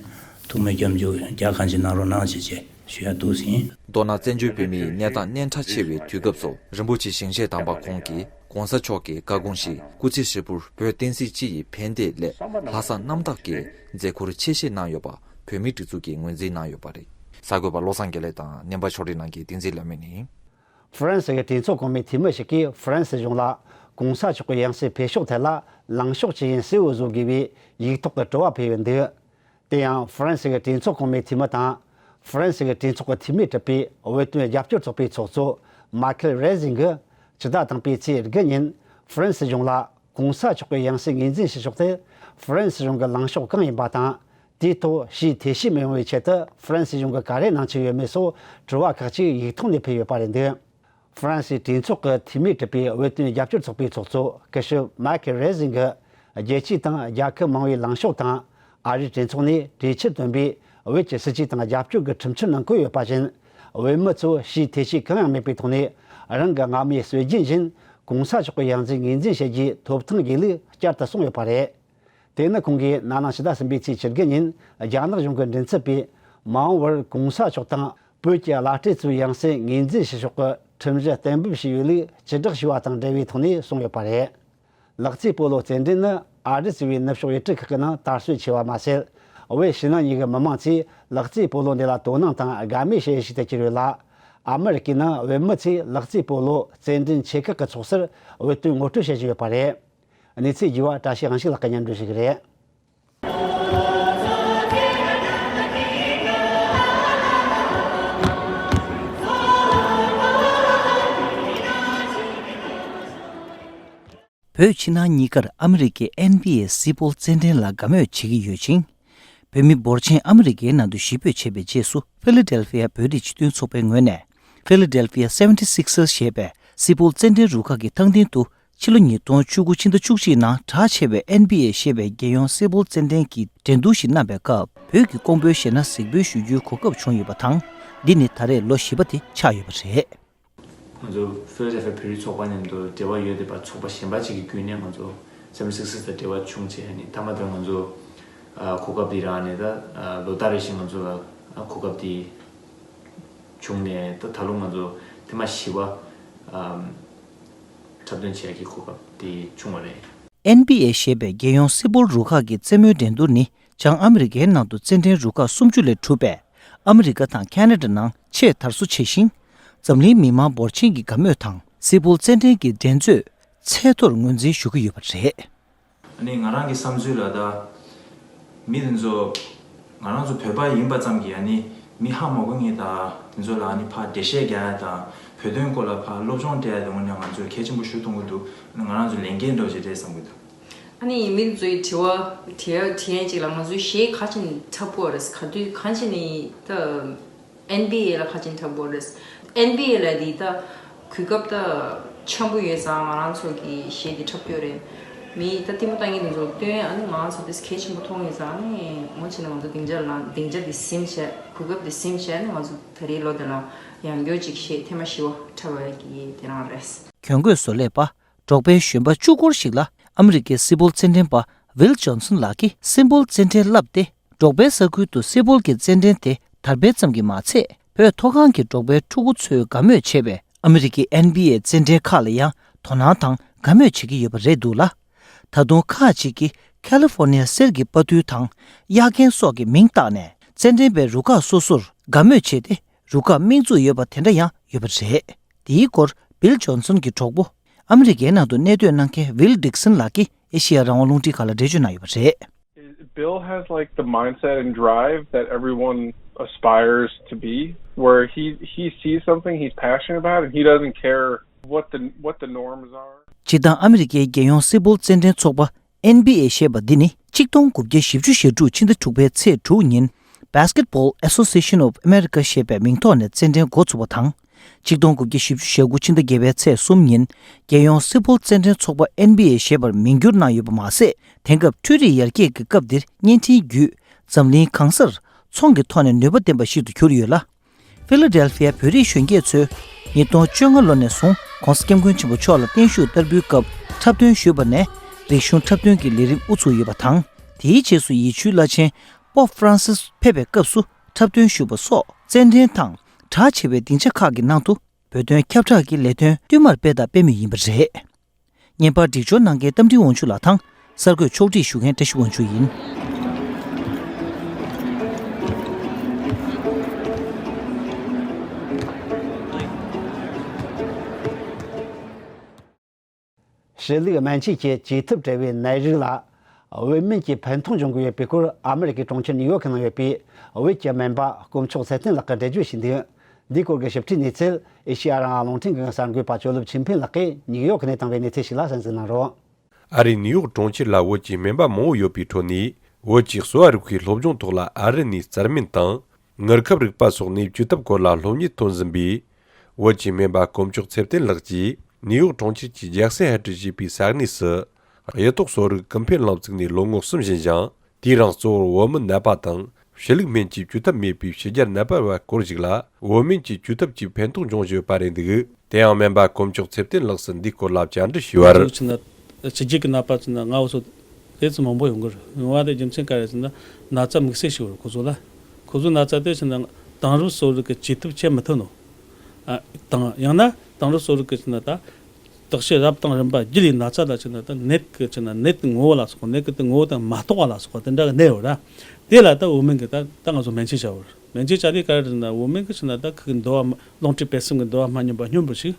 ཐུགས་སྨོན་སྐྱབས་འཇུག་རྒྱ་གང་ཅི་གནང་རོགས་གནང་ཞེས་བཅས་ཞུ་ཡ་འདུག་ཟིན། མདོར་ན་བཙན་བྱོལ་བོད་མིའི་གནས་སྟངས་གནད་འཕྲ་ཆེ་བའི་དུས་སྐབས་སུ་རིན་པོ་ཆེ་ཞིང་གཤེགས་དམ་པ་ཁོང་གིས་༸གོང་ས་མཆོག་གི་བཀའ་དགོངས་བཞིན་སྐུ་ཚེ་ཧྲིལ་པོར་བོད་བསྟན་སྲིད་སྤྱི་ཡི་ཕན་བདེ་སླད་ལྷག་བསམ་རྣམ་དག་གིས་མཛད་ཁུར་ཆེ་བཞེས་གནང་ཡོད་པ་བོད་མིའི་སྒྲིག་འཛུགས་ཀྱིས་ངོས་འཛིན་གནང་ཡོད་པ་རེད། གསར་འགོད་པ་བློ་བཟང་དགེ་ལེགས་དང་ནེམ་པ་ཕྱོགས་སྒྲིག་གནང་མཁན་བསྟན་འཛིན་ལྷ་མོ་ནས། ཧྥ་རན་སི་གི་གྲོས་ཚོགས་གོང་མའི་འཐུས་མི་ཞིག་གིས་ཧྥ་རན་སི་གཞུང་ལ་༸གོང་ས་མཆོག་གི་ཡང་སྲིད་འཕེལ་ཕྱོགས་ཐད་ལ་ལངས་ཕྱོགས་ཅི་ཡིན་གསལ་བོ་བཟོ་དགོས་པའི་ཡིག་ཐོག་གི་དྲི་བ་ཕུལ་ཡོད་འདུག། དེ་ཡང་ཧྥ་རན་སི་གི་གྲོས་ཚོགས་གོང་མའི་འཐུས་མི་དང་། ཧྥ་རན་སི་གི་གྲོས་ཚོགས་ཀྱི་འཐུས་མིས་གྲུབ་པའི་བོད་དོན་རྒྱབ་སྐྱོར་ཚོགས་པའི་ཚོགས་གཙོ་མཱ་ཁེལ་རེ་ཟིན་གྱིས་ཕྱི་ཟླ་དང་པོའི་ཚེས་དགུ་ཉིན་ཧྥ་རན་སི་གཞུང་ལ་༸གོང་ས་མཆོག་གི་ཡང་སྲིད་ངོས་འཛིན་བྱེད་ཕྱོགས་དེ་ཧྥ་རན་སི་གཞུང་གི་ལངས་ཕྱོགས་གང་ཡིན་པ་དང་། དེའི་ཐོག་ཕྱིའི་ཐེ་བྱུས་མི་ཡོང་བའི་ཆེད་དུ་ཧྥ་རན་སི་གཞུང་གིས་ག་རེ་གནང་འཆི་ཡོད་མེད་སོགས་དྲི་བ་ཁག་ཅིག་ཡིག་ཐོག་ནས་ཕུལ་ཡོད་པ་རེད་འདུག། ཧྥ་རན་སིའི་གྲོས་ཚོགས་ཀྱི་འཐུས་མིས་གྲུབ་པའི་བོད་དོན་རྒྱབ་སྐྱོར་ཚོགས་པའི་ཚོགས་གཙོ་སྐུ་ཞབས་མཱ་ཁེལ་རེ་ཟིན་གྱིས་རྒྱལ་སྤྱི་དང་རྒྱལ་ཁབ་མང་བོའི་ལངས་ཕྱོགས་དང་ཨ་རིའི་གྲོས་ཚོགས་ནས་གྲོས་ཆོད་བཏོན་པའི་བོད་ཀྱི་སྲིད་ཇུས་དང་རྒྱབ་སྐྱོར་གྱི་ཁྲིམས་ཆད་ནང་བཀོད་ཡོད་པ་བཞིན། བོད་མི་ཚོས་ཕྱིའི་ཐེ་བྱུས་གང་ཡང་མེད་པའི་ཐོག་ནས་རང་གི་སྔ་མའི་སྲོལ་རྒྱུན་བཞིན་༸གོང་ས་མཆོག་གི་ཡང་སྲིད་ངོས་འཛིན་བྱེད་རྒྱུའི་ཐོབ་ཐང་དགོས་ལུགས་བསྐྱར་དུ་གསུངས་ཡོད་པ་རེད། དེ་ནི་ཁོང་གིས་ན་ནིང་ཕྱི་ཟླ་གསུམ་པའི་ཚེས་བཅུ་དགུ་ཉིན་རྒྱ་ནག་གཞུང་གིས་མགྲིན་ཚབ་པས་མ་འོངས་པར་༸གོང་ས་མཆོག་དང་བོད་ཀྱི་བླ་སྤྲུལ་ཚོའི་ཡང་སྲིད་ངོས་འཛིན་བྱེད་ཕྱོགས་ཀྱི་ཁྲིམས་གཞི་གཏན་འབེབས་བྱས་ཡོད་ལུགས་སྤྱི་བསྒྲགས་ཞུས་པ་དང་འབྲེལ་བའི་ཐོག་ནས་གསུངས་ཡོད་པ་རེད། ལག་རྩེད་སྤོ་ལོ་རྩེད་འགྲན་ནི་ཨ་རི་གཙོས་པའི་ནུབ་ཕྱོགས་ཡུལ་གྲུ་ཁག་གི་ནང་དར་སྲོལ་ཆེ་བ་མ་ཟད། བོད་ཕྱི་ནང་གཉིས་ཀྱི་མི་མང་ཚོས་ལག་རྩེད་སྤོ་ལོ་འདི་ལ་དོ་སྣང་དང་དགའ་མོས་བྱེད་ཡུལ་ཞིག་ཏུ་གྱུར་ཡོད་ལ། ཨ་མི་རི་ཀའི་ནང་བོད་མི་ཚོས་ལག་རྩེད་སྤོ་ལོ་རྩེད་འགྲན་ཆེ་ཁག་གི་ཚོགས་སར་བོད་དོན་ངོ་སྤྲོད་བྱེད་བཞིན་ཡོད་པ་རེད། གནས་ཚུལ་རྒྱས་པ་བཀྲ་ཤིས་དབང་ཕྱུག་ལགས་ཀྱིས་སྙན་སྒྲོན་ཞུ་གི་རེད། བོད་ཕྱི་ནང་གཉིས་ཀར་ཨ་མི་རི་ཀའི་ཨེན་བྷི་ཨེ་སི་བོལ་རྩེད་འགྲན་ལ་དགའ་མོས་བྱེད་ཀྱི་ཡོད་ཅིང་། བོད་མི་འབོར་ཆེན་ཨ་མི་རི་ཀའི་ནང་དུ་གཞིས་སྤོས་བྱས་པའི་རྗེས་སུ་ཕི་ལ་ཌེལ་ཕི་ཡ་བོད་རིགས་སྤྱི་མཐུན་ཚོགས་པའི་ངོས་ནས་ཕི་ལ་ཌེལ་ཕི་ཡ་སེ་ཝེན་ཊི་སིག་སར་ཞེས་པའི་སི་བོལ་རྩེད་འགྲན་རུ་ཁག་གི་ཐང་སྟེང་དུ་ཕྱི་ལོ་ཉིས་སྟོང་བཅུ་དགུ་ཕྱི་ཟླ་བཅུ་གཅིག་ནང་གྲགས་ཆེ་བའི་ཨེན་བྷི་ཨེ་ཞེས་པའི་རྒྱལ་ཡོངས་སི་བོལ་རྩེད་འགྲན་གྱི་འགྲན་བསྡུར་ཞིག་གནང་བའི་སྐབས་བོད་ཀྱི་ཀོང་པོའི་གཞས་སྣ་གཟིགས་འབུལ་ཞུ་རྒྱུའི་གོ་སྐབས་བྱུང་ཡོད་པ་དང་། འདི་ནི་ད་རེས་ལོ་བཞི་པ་དེ་ཆགས་ཡོད་པ་རེད། ང་ཚོ་ཕི་ལ་ཌེལ་ཕི་ཡ་བོད་རིགས་ཚོགས་པ་མཉམ་དུ་འབྲེལ་བ་ཡོད་བསྡད་པ་ཚོགས་པ་གཞན་པ་ཅིག་གི་བརྒྱུད་ནས་ང་ཚོ་སེ་ཝེན་ཊི་སིག་སར་དང་འབྲེལ་བ་བྱུང་བྱས་ནས་མཐའ་མ་དེར་ང་ཚོ་ཨ་གོ་སྐབས་འདི་རག་ནས་ད་ཨ་ལོ་ལྟར་རེ་བཞིན་ང་ཚོ་ལ་ཨ་གོ་སྐབས་འདི་བྱུང་ནས་ད་ད་ལོ་ང་ཚོ་ཐེངས་མ་བཞི་པ་ཨམ་འཁྲབ་སྟོན་བྱེད་ཡག་གི་གོ་སྐབས་འདི་བྱུང་བ་རེད། ཨེན་བྷི་ཨེ་ཞེས་པའི་རྒྱལ་ཡོངས་སི་བོལ་རུ་ཁག་གི་རྩེད་མོའི་འགྲན་བསྡུར་ནི་བྱང་ཨ་མི་རི་ཀའི་ནང་དུ་རྩེད་འགྲན་རུ་ཁག་སུམ་ཅུ་ལས་གྲུབ་པའི་ཨ་མི་རི་ཀ་དང་ཁ་ན་ཌ་ནང་ཆེས་དར་སོ་ཆེ་ཞིང་། འཛམ་གླིང་མི་མང་འབོར་ཆེན་གྱི་དགའ་མོས་དང་སི་བོལ་རྩེད་འགྲན་གྱི་འགྲན་རྩོད་ཚད་མཐོར་ངོས་འཛིན་ཞུ་གི་ཡོད་པ་རེད། ཨ་ནི་ང་རང་གི་བསམ་ཚུལ་ལ་ད་མི་དེ་ཚོ་ང་རང་ཚོ་བོད་པ་ཡིན་པ་ཙམ་གྱིས་ཨ་ནི་མི་ཧ་མ་གོ་མཁན་ད་དེ་ཚོ་ལ་ཨ་ནི་ཕར་འགྲེལ་བཤད་རྒྱག་ཡ་དང་བོད་དོན་སྐོར་ལ་ཕར་སློབ་སྦྱོང་སྤྲད་ཡ་དེ་དངོས་གནས་ང་ཚོས་གལ་ཆེན་པོ་ཞིག་མཐོང་གི་འདུག་ཨ་ནི་ང་རང་ཚོ་ལས་འགན་འདྲ་བོ་ཞིག་རེད་བསམ་གྱི་འདུག་ཨ་ནི་མི་དེ་ཚོའི་དྲི་བ་དྲི་ཡ་དྲི་ཡ་གཅིག་ལ་ང་ཚོའི་གཞས་ག་ཅིག་འཁྲབ་དགོས་རེད། ག་དུས་གང་ཅི་ནས་ད་ཨེན་བྷི་ཨེ་ལ་ག་ཅིག་འཁྲབ་དགོས་རེད། ཨེན་བྷི་ཨེ་ལ་དེ་ད་གོ་སྐབས་ད་ཆེན་པོ་ཡོད་ཙང་ང་རང་ཚོ་གི་གཞས་དེ་འཁྲབ་རྒྱུ་རེད། མི་ད་ལྟད་མོ་ལྟ་མཁན་དེ་ཚོ་སྟོན་ཨ་ནི་ང་ཚོ་དེ་གལ་ཆེན་པོ་མཐོང་ཡོད་ཙང་ཨ་ནི་ངོ་ཆེ་ན་ང་ཚོ་སྡིངས་ཆ་ལ་སྡིངས་ཆ་དེ་ཟིན་བྱས་གོ་སྐབས་དེ་ཟིན་བྱས་ཨ་ནི་ང་ཚོ་ད་རེས་ལོ་དེ་ལ་ཡང་བསྐྱར་ཅིག་གཞས་ཐེངས་མ་བཞི་པ་འཁྲབ་པ་གི་དེ་རང་རེད། གྱོན་གོས་བཟོ་ལས་པ། འབྲོག་པའི་གཞོན་པ་བཅུ་སྐོར་ཞིག་ལ་ཨ་མི་རི་ཀའི་སི་བོལ་རྩེད་འགྲན་པ་ཝིལ་ཇོན་སོན་ལགས་ཀྱིས་སི་བོལ་རྩེད་འགྲན་བསླབས་ཏེ། འབྲོག་པའི་ས་ཁུལ་དུ་སི་བོལ་གྱི་རྩེད་འགྲན་དེ་དར་སྤེལ་ཙམ་གྱིས་མ་ཚད། བོད་མཐོ་སྒང་གི་འབྲོག་པའི་ཕྲུ་གུ་ཚོས་དགའ་མོས་བྱེད་པའི་ཨ་མི་རི་ཀའི་ཨེན་བྷི་ཨེ་རྩེད་འགྲན་ཁག་ལ་ཡང་དོ་སྣང་དང་དགའ་མོས་བྱེད་ཀྱི་ཡོད་པ་རེད་འདུག་ལ། ད་དུང་ཁག་ཅིག་གིས་ཁ་ལི་ཧྥོར་ནི་ཡ་གསེར་གྱི་དཔའ་རྟུལ་དང་གཡག་རྒན་སོགས་ཀྱི་མིང་བཏགས་ནས་རྩེད་འགྲན་པའི་རུ་ཁག་སོ་སོར་དགའ་མོས་བྱས་ཏེ། རུ་ཁག་མིང་བཙུགས་ཡོད་པ་དེ་འདྲ་ཡང་ཡོད་པ་རེད། དེའི་སྐོར་བིལ་ཇོན་སོན་གྱི་གྲོགས་པོ་ཨ་མི་རི་ཀའི་ནང་དུ་གནས་སྡོད་གནང་མཁན་ཝིལ་ཌིག་སན་ལགས་ཀྱིས་ཨེ་ཤེ་ཡ་རང་དབང་རླུང་འཕྲིན་ཁང་ལ་འགྲེལ་བརྗོད་གནང་ཡོད་པ་རེད། Bill has like the mindset and drive that everyone aspires to be, where he he sees something he's passionate about and he doesn't care what the what the norms are. སྤྱིར་བཏང་ཨ་མི་རི་ཀའི་རྒྱལ་ཡོངས་སི་བོལ་རྩེད་འགྲན་ཚོགས་པ་ཨེན་བྷི་ཨེ་ཞེས་པ་འདི་ནི་ཆིག་སྟོང་དགུ་བརྒྱ་བཞི་བཅུ་ཞེ་དྲུག་ཕྱི་ཟླ་དྲུག་པའི་ཚེས་དྲུག་ཉིན་Basketball Association of America ཞེས་པའི་མིང་ཐོག་ནས་རྩེད་འགྲན་འགོ་ཚུགས་པ་དང་། ཆིག་སྟོང་དགུ་བརྒྱ་བཞི་བཅུ་ཞེ་དགུ་ཕྱི་ཟླ་བརྒྱད་པའི་ཚེས་གསུམ་ཉིན་རྒྱལ་ཡོངས་སི་བོལ་རྩེད་འགྲན་ཚོགས་པ་ཨེན་བྷི་ཨེ་ཞེས་པར་མིང་བསྒྱུར་གནང་ཡོད་པ་མ་ཟད། དེང་སྐབས་འཕྲུལ་རིག་ཡར་རྒྱས་ཀྱི་སྐབས་འདིར་བརྙན་འཕྲིན་བརྒྱུད་འཛམ་གླིང་གང་སར་ཚོང་གི་ཐོག་ནས་ནུས་པ་ལྡན་པ་ཞིག་ཏུ་གྱུར་ཡོད་ལ། ཕི་ལ་ཌེལ་ཕི་ཡ་བོད་རིགས་གཞོན་སྐྱེས་ཚོས་ ཉིས་སྟོང་བཅོ་ལྔ་ལོ་ནས་བཟུང་༸གོང་ས་༸སྐྱབས་མགོན་ཆེན་པོ་མཆོག་ལ་བརྟན་བཞུགས་བསྟར་འབུལ་སྐབས་འཁྲབ་སྟོན་ཞུས་པ་ནས་རིག་གཞུང་འཁྲབ་སྟོན་གྱི་ལས་རིམ་དབུ་ཚུགས་ཡོད་པ་དང་། དེའི་རྗེས་སུ་ཡེ་ཤུའི་བླ་ཆེན་པོབ་ཧྥ་རན་སིས་ཕེབས་པའི་སྐབས་སུ་འཁྲབ་སྟོན་ཞུས་པ་སོགས་རྩེད་འགྲན་དང་གྲགས་ཆེ་བའི་སྡིངས་ཆ་ཁག་གི་ནང་དུ་བོད་དོན་ཁྱབ་བསྒྲགས་ཀྱི་ལས་དོན་བསྟུད་མར་སྤེལ་དང་སྤེལ་མུས་ཡིན་པ་རེད། བརྙན་པར་སྒྲིག་སྦྱོར་གནང་མཁན་རྟ་མགྲིན་དབང་ཕྱུག་ལགས་དང་། གསར་འགོད་ཕྱོགས་སྒྲིག་ཞུ་མཁན་བཀྲ་ཤིས་དབང་ཕྱུག་ཡིན། ཕྱི་ལུགས་སྨན་བཅོས་ཀྱི་བཅོས་ཐབས་བྲལ་བའི་ནད་རིགས་ལ་བོད་སྨན་གྱིས་ཕན་ཐོགས་འབྱུང་གི་ཡོད་པའི་སྐོར། ཨ་མི་རི་ཀའི་གྲོང་ཁྱེར་ནིའུ་ཡོག་གི་ནང་ཡོད་པའི་བོད་ཀྱི་སྨན་པ་དཀོན་མཆོག་ཚེ་བརྟན་ལགས་ཀྱིས་འགྲེལ་བརྗོད་བྱས་འདུག། འདིའི་སྐོར་གྱི་ཞིབ་ཕྲའི་གནས་ཚུལ་ཨེ་ཤེ་ཡ་རང་དབང་རླུང་འཕྲིན་ཁང་གི་གསར་འགོད་པ་ཇོ་ལེབ་ཆོས་འཕེལ་ལགས་ཀྱིས་ནིའུ་ཡོག་གི་གནས་སྟངས་སྤེལ་ནས་གནས་ཚུལ་ཞིག་ལ་གསན་གཟིགས་གནང་རོགས། ཨ་རིའི་ནིའུ་ཡོག་གྲོང་ཁྱེར་ལ་བོད་ཀྱི་སྨན་པ་མང་བོ་ཡོད་པའི་ཁྲོད་ནས། བོད་ཀྱི་གསོ་བ་རིག་པའི་སློབ་སྦྱོང་ཐོག་ལ་ཨ་རི་ནས་རྩལ་སྨན་དང་། ངར་ཁབ་རིག་པ་སོགས་ནས་བཅོས་ཐབས་སྐོར་ལ་སློབ་གཉེར་ཐོན་ཟིན་པའི་བོད་ཀྱི་སྨན་པ་དཀོན་མཆོག་ཚེ་བརྟན་ལགས་ཀྱིས། ནིའུ་ཡོག་གྲོང་ཁྱེར་གྱི་རྒྱལ་སྲས་ཧེ་ཏྲི་ཞེས་པའི་ས་གནས་སུ་གཡུ་ཐོག་གསོ་རིག་ཀུན་ཕན་གླིང་བཙུགས་ནས་ལོ་ངོ་གསུམ་ཕྱིན་ཞིང་། དེའི་རིང་གཙོ་བོར་བོད་སྨན་ནད་པ་དང་། ཕྱི་ལུགས་སྨན་གྱིས་བཅོས་ཐབས་མེད་པའི་ཕྱི་རྒྱལ་ནད་པ་བ་སྐོར་ཞིག་ལ། བོད་སྨན་གྱི་བཅོས་ཐབས་ཀྱིས་ཕན་ཐོགས་འབྱུང་བཞིན་ཡོད་པ་རེད་འདུག། དེ་ཡང་སྨན་པ་དཀོན་མཆོག་ཚེ་བརྟན་ལགས་སུ་འདིའི་སྐོར་ལ་བཅར་འདྲི་ཞུས་པར། ཕྱི་རྒྱལ་ནད། ཕྱི་རྒྱལ་གྱི་ནད་པ་ཚོ་ན་ང་འུ་ཚོ་དེ་ཚོ་མང་པོ་ཡོང་གི་རེད། ཡོང་བ་དེ་རྒྱུ་མཚན་ག་རེ་ཟེར་ན། ན་ཚ་དམིགས་བསལ་ཞིག་ཡོད་རེད་ཁོ་ཚོ་ལ། ཁོ་ཚོ་ན་ཚ་དེ་ཕྱིན་ན་དེང་རབས་གསོ་རིག་གི་བཅོས་ཐབས་བྱེད་མི་ཐུབ་ནོ། ཨ། དང་ཡང་ན་དེང་རབས་གསོ་རིག་གི་ཕྱིན་ན་ད། བརྟག་དཔྱད་རབ་དང་རིམ་པ་བརྒྱུད་ལས་ན་ཚ་ལ་ཕྱིན་ན་ད་ནད་ཀྱི་ཕྱིན་ན་ནད་ཀྱི་ངོ་བོ་ལ་སོགས་པ། ནད་ཀྱི་དེ་ངོ་བོ་དང་མ་རྟོགས་པ་ལ་སོགས་པ་དེ་འདྲ་གི་ནད་ཡོད་ར། དེ་ལ་ད་བོད་སྨན་གྱི་ད་ད་ང་ཚོ་སྨན་བཅོས་བྱ་བར། སྨན་བཅོས་བྱ་དུས་ག་རེ་ཟེར་ན། བོད་སྨན་གྱི་ཕྱིན་ན་ད་ཁོའི་འདུ་བ། རླུང་མཁྲིས་བད་གསུམ་གྱི་འདུ་བ་མ་སྙོམས་པ་སྙོམས་པོ་ཞིག།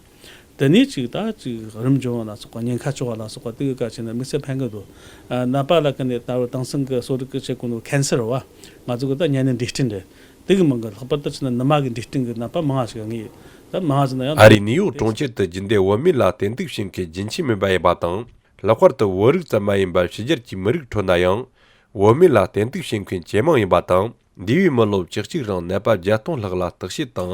དེ་ནས་ཅིག་ད་ཅིག་རིམས་སྦྱོང་བ་ལ་སོགས་པ། ཉེན་ཁ་གཅོག་པ་ལ་སོགས་པ་དེ་གི་སྐབས་ཕྱིན་ན་དམིགས་བསལ་ཕན་གི་འདུག། ཨ། ནད་པ་ལ་ཁ་ནས་ད་རུང་དེང་སང་གི་གསོ་རིག་གི་ཆེད་ཀུན་ནོ་ཁེན་སར་བ། ང་ཚོ་གི་ད་གཉན་ནད་འབྲས་སྐྲན་རེད། དེ་གི་མིང་གི་ལྷག་པར་དུ་ཕྱིན་ན་ནུ་མ་གི་འབྲས་སྐྲན་གི་ནད་པ་མང་བ་ཞིག་ངས་ད་མང་བ་ཟེར་ན་ཡང་། ཨ་རིའི་ནིའུ་ཡོག་གྲོང་ཁྱེར་དུ་རྒྱུན་ལྡན་བོད་སྨན་ལ་བསྟེན་གཏུགས་བྱེད་མཁན་རྒྱུན་ཆད་མིན་པ་ཡིན་པ་དང་། ལྷག་པར་དུ་བོད་རིགས་ཙམ་མ་ཡིན་པར་ཕྱི་རྒྱལ་གྱི་མི་རིགས་ཁྲོད་ན་ཡང་བོད་སྨན་ལ་བསྟེན་གཏུགས་བྱེད་མཁན་ཇེ་མང་ཡིན་པ་དང་། འདས་པའི་མི་ལོ་བཅུ་གཅིག་རིང་ནད་པ་བརྒྱད་སྟོང་ལྷག་ལ་བརྟག་དཔྱད་དང་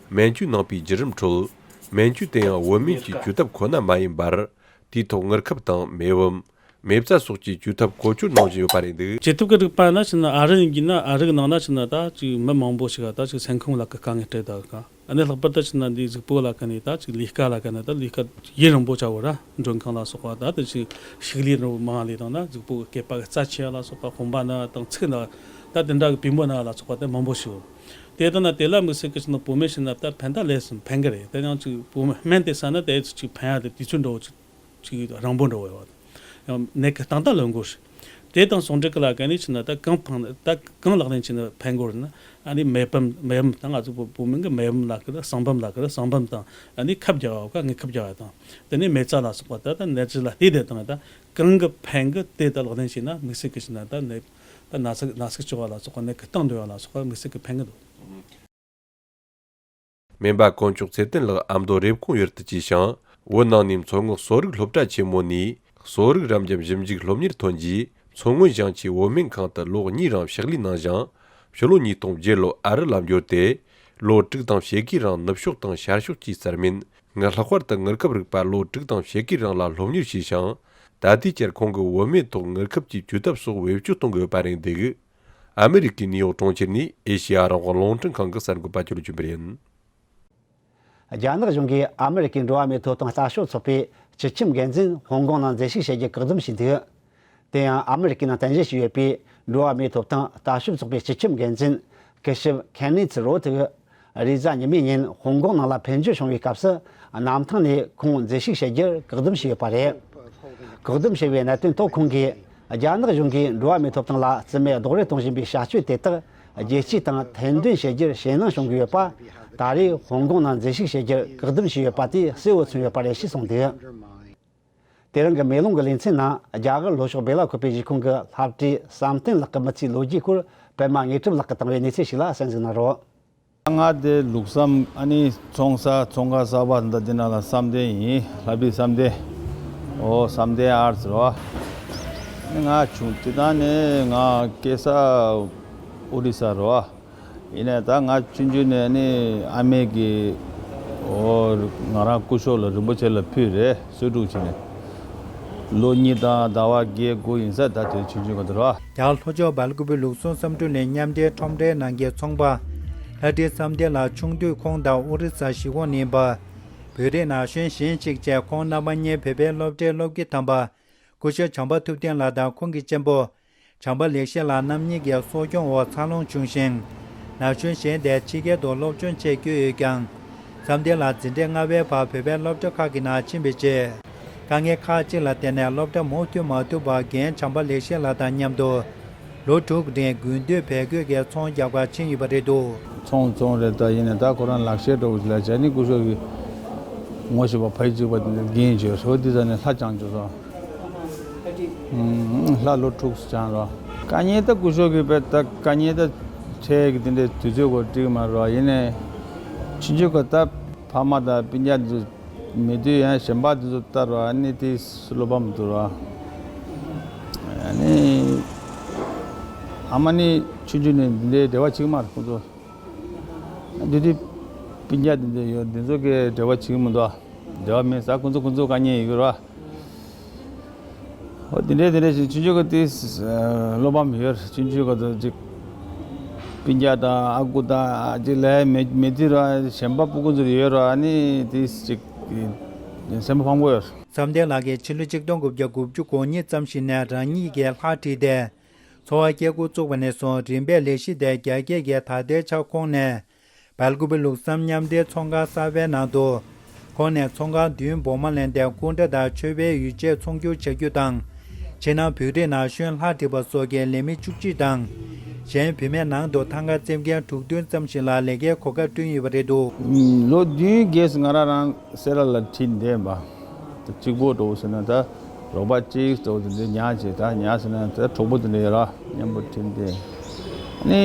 སྨན་བཅོས་གནང་པའི་བརྒྱུད་རིམ་ཁྲོད། སྨན་བཅོས་དེ་ཡང་བོད་སྨན་གྱི་བཅོས་ཐབས་ཁོ་ན་མ་ཡིན་པར། དེའི་ཐོག་ངར་ཁབ་དང་མེ་བུམ། མེ་བཙའ་སོགས་ཀྱི་བཅོས་ཐབས་བཀོལ་སྤྱོད་གནང་བཞིན་ཡོད་པ་རེད་འདུག། བཅོས་ཐབས་ཀྱི་རིག་པ་ན་ཕྱིན་ན་ཨ་རི་ཡིན་གྱི་ན། ཨ་རི་གི་ནང་ན་ཕྱིན་ན་ད་ཅིག་མི་མང་པོ་ཞིག་ད་ཅིག་སེམས་ཁམས་ལ་གི་དཀའ་ངལ་འཕྲད་ད་གི། ཨ་ནི་ལྷག་པར་དུ་ཕྱིན་ན་འདི་གཟུགས་པོ་ལ་གི་ནི་ད་ཅིག་ལས་ཀ་ལ་གི་ནི་ད་ལས་ཀ་ཡུན་རིང་པོ་བྱ་བོ་ར། མགྲོན་ཁང་ལ་སོགས་པ། ད་དེ་ཅིག་ཕྱུགས་ལས་རིང་པོ་མང་ལས་དང་ན་གཟུགས་པོ་གི་སྐེད་པ་གི་རྩ་ཆེ་ཡ་ལ་སོགས་པ། གོམ་པ་ན་དང་ཚིགས་ན་ད་དེ་འདྲ་གི་པུས་མོ་ན་ལ་སོགས་པ་དེ་མང་པོ་ཞིག་ཡོད། དེ་ལྟ་ན་དེ་ལ་དམིགས་བསལ་གི་ཕྱིན་ན་བོད་སྨན་ཕྱིན་ན་ད་ཕན་ད་ལས་སུ་ཕན་གི་རེད། དེ་ཡང་ཅིག་བོད་སྨན་དེ་ཟ་ན་དེ་ཅིག་ཕན་ཡ་དེ་དུས་ཚོད་འགྲོ་བོ་ཅིག་ཅིག་རིང་པོ་འགྲོ་བ་ཡོད། ཡང་ནད་ཀྱི་སྟངས་དང་ལོན་དགོས་ཤིང་། དེ་དང་ཟུང་འབྲེལ་གྱི་ལ་ག་ནས་ཕྱིན་ན་ད་གང་ཕན། ད་གང་ལག་ལེན་བྱས་ན་ཕན་དགོས་ན། ཨ་ནི་མེ་བུམ། མེ་བུམ་དང་ང་ཚོ་བོད་བོད་སྨན་གྱི་མེ་བུམ་ལ་གི་ར། ཟངས་བུམ་ལ་གི་ར། ཟངས་བུམ་དང་། ཨ་ནི་ཁབ་རྒྱག་པ་ག་ངི་ཁབ་རྒྱག་པ་དང་། དེ་ནས་མེ་བཙའ་ལ་སོགས་པ། ད་ད་ནད་གཞི་ལ་བལྟས་ཏེ་དང་། ད་གང་གི་ཕན་གི་དེ་ད་ལག་ལེན་བྱས་ན་དམིགས་བསལ་གྱི་ཕྱིན་ན་ད་ནད། ད་ན་ཟུག་ན་ཟུག་གཅོག་པ་ལ་སོགས་པ། ནད་ཀྱི་སྟངས་འདོན་པ་ལ་སོགས་པ་དམིགས་བསལ་གྱི་ཕན་གི་འདུག། སྨན་པ་དཀོན་མཆོག་ཚེ་བརྟན་ལགས་ཨ་མདོ་རེབ་གོང་ཡུལ་དུ་སྐྱེས་ཤིང་། བོད་ནང་ནས་མཚོ་སྔོན་གསོ་རིག་སློབ་གྲྭ་ཆེན་མོ་ནས་གསོ་རིག་རབ་འབྱམས་ཞིབ་འཇུག་སློབ་གཉེར་ཐོན་རྗེས། མཚོ་སྔོན་ཞིང་ཆེན་བོད་སྨན་ཁང་དུ་ལོ་གཉིས་རིང་ཕྱག་ལས་གནང་ཞིང་། ཕྱི་ལོ་ཉིས་སྟོང་བརྒྱད་ལོར་ཨ་རི་ལ་འབྱོར་ཏེ། ལོ་དྲུག་དང་ཕྱེད་ཀའི་རིང་ནུབ་ཕྱོགས་དང་ཤར་ཕྱོགས་ཀྱི་རྩལ་སྨན། ལྷག་པར་དུ་ངར་ཁབ་རིག་པ་ལོ་དྲུག་དང་ཕྱེད་ཀའི་རིང་ལ་སློབ་གཉེར་བྱས་ཤིང་། ད་ལྟའི་ཆར་ཁོང་གིས་བོད་སྨན་ཐོག་ངར་ཁབ་ཀྱི་བཅོས་ཐབས་སོགས་བེད་སྤྱོད་གཏོང་གི་ཡོད་པ་རེད་འདུག། ཨ་མི་རི་ཀའི་ནིའུ་ཡོག་གྲོང་ཁྱེར་ནས་ཨེ་ཤེ་ཡ་རང་དབང་རླུང་འཕྲིན་ཁང་གི་གསར་འགོད་པ་ཇོ་ལེབ་ཆོས་འཕེལ་ཡིན། རྒྱ་ནག་གཞུང་གིས་ཨ་མི་རི་ཀའི་འགྲོ་བ་མིའི་ཐོབ་ཐང་ལྟ་ཞིབ་ཚོགས་པའི་སྤྱི་ཁྱབ་འགན་འཛིན་ཧོང་ཀོང་ནང་མཛད་ཞུགས་བྱེད་རྒྱུར་བཀག་སྡོམ་བྱས་འདུག། དེ་ཡང་ཨ་མི་རི་ཀའི་ནང་རྟེན་གཞི་བྱས་ཡོད་པའི་འགྲོ་བ་མིའི་ཐོབ་ཐང་ལྟ་ཞིབ་ཚོགས་པའི་སྤྱི་ཁྱབ་འགན་འཛིན་སྐུ་ཞབས་ཁེན་ནེ་ཚི་རོ་ཐི་རེས་གཟའ་ཉི་མའི་ཉིན་ཧོང་ཀོང་ནང་ལ་ཕེབས་འབྱོར་བྱུང་བའི་སྐབས་སུ། གནམ་ཐང་ནས་ཁོང་མཛད་ཞུགས་བྱེད་རྒྱུར་བཀག་སྡོམ་བྱས་ཡོད་པ་རེད། བཀག་སྡོམ་བྱས་པའི་གནད་དོན་ཐོག་ཁོང་གིས། རྒྱ་ནག་གཞུང་གིས་འགྲོ་བ་མིའི་ཐོབ་ཐང་ལ་བརྩི་མེད་རྡོག་རོལ་གཏོང་བཞིན་པའི་བྱ་སྤྱོད་དེ་དག་རྒྱལ་སྤྱི་དང་ཐེར་འདོན་བྱེད་རྒྱུར་ཞེད་སྣང་བྱུང་གི་ཡོད་པ། ད་རེས་ཧོང་ཀོང་ནང་མཛད་ཞུགས་བྱེད་རྒྱུར་བཀག་སྡོམ་བྱས་ཡོད་པ་དེས་གསལ་བོ་མཚོན་ཡོད་པ་རེད་ཅེས་གསུངས་འདུག། དེ་རིང་གི་མེ་ལོང་གི་ལེ་ཚན་ནང་རྒྱ་གར་ལྷོ་ཕྱོགས་བེ་ལ་ཀོ་པའི་གཞིས་ཁོངས་ཀྱི་ལྷ་བྲིས་བསམ་གཏན་ལགས་ཀྱི་མི་ཚེའི་ལོ་རྒྱུས་སྐོར་པད་མ་དངོས་གྲུབ་ལགས་ཀྱིས་བཏང་བའི་གནས་ཚུལ་ཞིག་ལ་གསན་གཟིགས་གནང་རོགས། ང་དེ་ལུགས་བསམ། ཨ་ནི་ཚོང་ས་ཚོང་ཁང་གསར་པ་འདི་འདི་ནང་ལ་བསམ་གཏན་ཡིན། ལྷ་བྲིས་བསམ་གཏན། ཨོ་བསམ་གཏན་ཨར་ཟེར་བ། ཨ་ནི་ང་ཆུང་དུས་དང་ནས་ང་སྐྱེས་ས་ཨོ་རི་ས་རེད་བ། ཡིན་ནའི་ད་ང་ཆུང་ཆུང་ནས་ནི་ཨ་མས་ཀྱི་ཨོ་ང་རང་སྐུ་ཞབས་ལ་རིན་པོ་ཆེ་ལ་ཕུལ་རེད། གསོས་ཕྲུག་བྱས་ནས་ལོ་གཉིས་དང་ཟླ་བ་བརྒྱད་དགུ་ཡིན་ས། ད་དེ་ཆུང་ཆུང་ག་འདུག་ར། རྒྱ་གར་ལྷོ་ཕྱོགས་སྦེལ་ཀོབ་པའི་ལུགས་སྲོལ་བསམ་གྲུབ་ནས་མཉམ་འབྲེལ་ཁྲོམ་རའི་ནང་གི་ཚོང་པ་ ལྷ་བྲིས་བསམ་གཏན་ལགས་ཆུང་དུས་ཁོང་དང་ཨོ་རི་ས་གཞིས་ཁོངས་ནས་ཡིན་པ། བོད་རིགས་ན་གཞོན་གཞན་ཞིག་བཅས་ཁོང་རྣམ་པ་གཉིས་བོད་པའི་སློབ་གྲྭའི་སློབ་དགེ་དམ་པ། སྐུ་ཞབས་བྱམས་པ་ཐུབ་བསྟན་ལགས་དང་ཁོང་གི་གཅེན་པོ། བྱམས་པ་ལེགས་བཤད་ལགས་རྣམ་གཉིས་ཀྱི་གསོ་སྐྱོང་འོག་འཚར་ལོངས་བྱུང་ཞིང་། ན་གཞོན་གཞན་དེ་ཕྱི་རྒྱལ་དུ་སློབ་སྦྱོང་ཆེད་བསྐྱོད་ཡོད་ཀྱང་། བསམ་གཏན་ལགས་འཛིན་གྲྭའི་ལྔ་པའི་བར་བོད་པའི་སློབ་གྲྭ་ཁག་གི་ནང་ཕྱིན་པའི་རྗེས། དཀའ་ངལ་ཁག་ཅིག་ལ་བརྟེན་ནས་སློབ་གྲྭ་མུ་མཐུད་མ་ཐུབ་པར་རྒན་བྱམས་པ་ལེགས་བཤད་ལགས་དང་མཉམ་དུ། ལོ་དྲུག་རིང་དགུན་དུས་བལ་གོས་ཀྱི་ཚོང་རྒྱག་པར་ཕྱིན་ཡོད་པ་རེད་འདུག་ཚོང་བཙོང་རེད། ད་ཡིན་ནའི་ད་ཁོ་རང་ལག་ཤེས་འདྲ་བོ་ཞིག་ལ་བྱས་ནས་སྐུ་ཞབས་ཀྱིས་ངོ་ཤེས་པ་ཕ་ཡུལ་གཅིག་པ་དེ་འདྲ་རྒན་བྱོས་སོ་དེ་ཙ་ནས་ལྷ་སྦྱངས་བྱོས་སོ། ལྷ་ལོ་དྲུག་སྦྱངས་རོགས། དཀའ་ངལ་ད་སྐུ་ཞབས་ཀྱིས་དཔེ་ད་དཀའ་ངལ་ད་འཕྲད་ཀྱི་དེ་འདྲའི་དུས་ཚོད་གོ་འགྲིག་མ་རོགས། ཡིན་ནའི་ཆུང་ཆུང་གི་ད་ཕ་མ་དང་སྤུན་ཀྱག་དེ་ཚོ་མེད་དུས་ཡང་གཞན་པ་དེ་ཚོ་ལྟ་རོགས། ཨ་ནི་དེ་བློ་ཕམ་འདུག་རོགས། ཨ་ནི་ཨ་མ་ནི་ཆུང་ཆུང་ནས་འདི་འདྲའི་འབྲེལ་བ་བྱེད་ཀྱི་མ་རེད། ཁོང་ཚོ་འདི་དུས་སྤུན་ཀྱག་དེ་འདྲ་ཡོད། འདི་ཚོ་གི་འབྲེལ་བ་བྱེད་ཀྱི་མི་འདུག་འབྲེལ་བ་མེད་ས། ཁོང་ཚོ་ཁོང་ཚོ་དཀའ་ངལ་ཡོད་ཀྱི་རོགས། འོ་དེ་འདྲས་དེ་འདྲས་ཞིག་ཆུང་ཆུང་གི་དེ་བློ་ཕམ་ཡོད། ཆུང་ཆུང་གི་དེ་ཅིག་སྤུན་ཀྱག་དང་ཨ་ཁུ་དང་ཅིག་ལས་མེད་མེད་དུས་ར་གཞན་པ་སྤུ་གུ་ཚོ་ཡོད་ར། ཨ་ནི་དེ་ཅིག་སེམས་པ་ཕམ་གྱི་ཡོད། བསམ་གཏན་ལགས་ཀྱིས་ཕྱི་ལོ་ཆིག་སྟོང་དགུ་བརྒྱ་དགུ་བཅུ་གོ་གཉིས་ཙམ་ཞིག་ནས་རང་ཉིད་ཀྱིས་ལྷ་བྲིས་ཏེ། འཚོ་བ་སྐྱེལ་འགོ་བཙུགས་པ་ནས་བཟུང་རིམ་པས་ལས་གཞི་དེ་རྒྱ་སྐྱེད་ཀྱིས་ད་ལྟའི་ཆར་ཁོང་ནས། སྦེལ་ཀོབ་ལུགས་བསམ་མཉམ་འབྲེལ་ཚོང་ཁང་གསར་པའི་ནང་དུ། ཁོང་ནས་ཚོང་ཁང་བདུན་སྦོ་མ་ལེན་ཏེ་སྐུ་འདྲ་དང་མཆོད་པའི་ཡོ་བྱད་ཚོང་སྒྱུར་བྱ་རྒྱུ་དང་། ཕྱི་ནང་བོད་རིགས་ན་གཞོན་ལྷ་བྲིས་པ་སོགས་ཀྱི་ལས་མི་བཅུ་གཅིག་དང་། གཞན་བུད་མེད་ནང་དུ་ཐང་ག་རྩེད་མཁན་དྲུག་བདུན་ཙམ་ཞིག་ལ་ལས་ཀའི་གོ་སྐབས་བསྐྲུན་ཡོད་པ་རེད་འདུག་ལོ་བདུན་བརྒྱད་ཙམ་ང་རང་རང་སེ་ར་ལ་ཁྲིད་བསྡད་པ། གཅིག་པོ་འགྲོ་ཟེར་ན་ད་རོགས་པ་གཅིག་འགྲོ་དེ་འདྲའི་ཉག་ཅིག་ད་ཉག་ཟེར་ན་ད་གྲོགས་པོ་དེ་འདྲ་ཡོད་ར། མཉམ་པོ་ཁྲིད་དེ། ནི་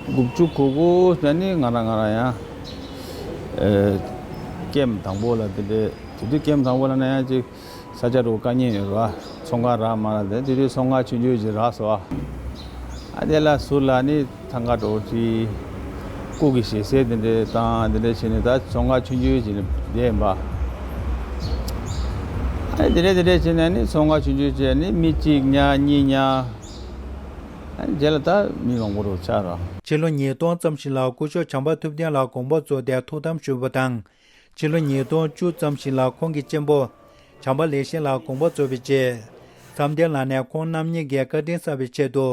དགུ་བཅུ་གོ་དགུ་ནས་ནི་ང་རང་ང་རང་ཡང་ཨེ་ཀེམ་དང་པོ་ལ་དེ་འདྲའི་དེ་དུས་ཀེམ་དང་པོ་ལ་ན་ཡང་ཅིག་ས་ཆ་འགྲོ་དཀའ་ངལ་ཡོད་ར། ཚོང་ཁང་རག་མ་རག་དེ་དེ་དུས་ཚོང་ཁང་ཆུང་ཆུང་ཅིག་རག་སོང་ཨ། ཨ་དེ་ལ་ཟུར་ལ་ནི། ཐང་ག་འགྲོ་ཁྲིད། སྐུ་གི་ཞལ་ཟས་དེ་འདྲས་བཏང་དེ་འདྲས་བྱས་ནས་ད་ཚོང་ཁང་ཆུང་ཆུང་ཅིག་ནས་བསྡད་ཡིན་པ། ཨ་ནི་དེ་འདྲས་དེ་འདྲས་བྱས་ནས་ནི་ཚོང་ཁང་ཆུང་ཆུང་བྱས་ནི་མི་གཅིག་ཉར་གཉིས་ཉར། ཨ་ནི་རྗེས་ལ་ད་མི་མང་པོ་རུ་ཆགས་རོགས། ཕྱི་ལོ་ཉིས་སྟོང་ཙམ་ཞིག་ལ་སྐུ་ཞབས་བྱམས་པ་ཐུབ་བསྟན་ལགས་དགོངས་པ་རྫོགས་ཏེ་ཐུགས་དམ་བཞུགས་པ་དང་། ཕྱི་ལོ་ཉིས་སྟོང་བཅུ་ཙམ་ཞིག་ལ་ཁོང་གི་གཅེན་པོ། བྱམས་པ་ལེགས་བཤད་ལགས་དགོངས་པ་རྫོགས་པའི་རྗེས། བསམ་གཏན་ལགས་ནས་ཁོང་རྣམ་གཉིས་ཀྱི་བཀའ་དྲིན་བསམ་པའི་ཆེད་དུ།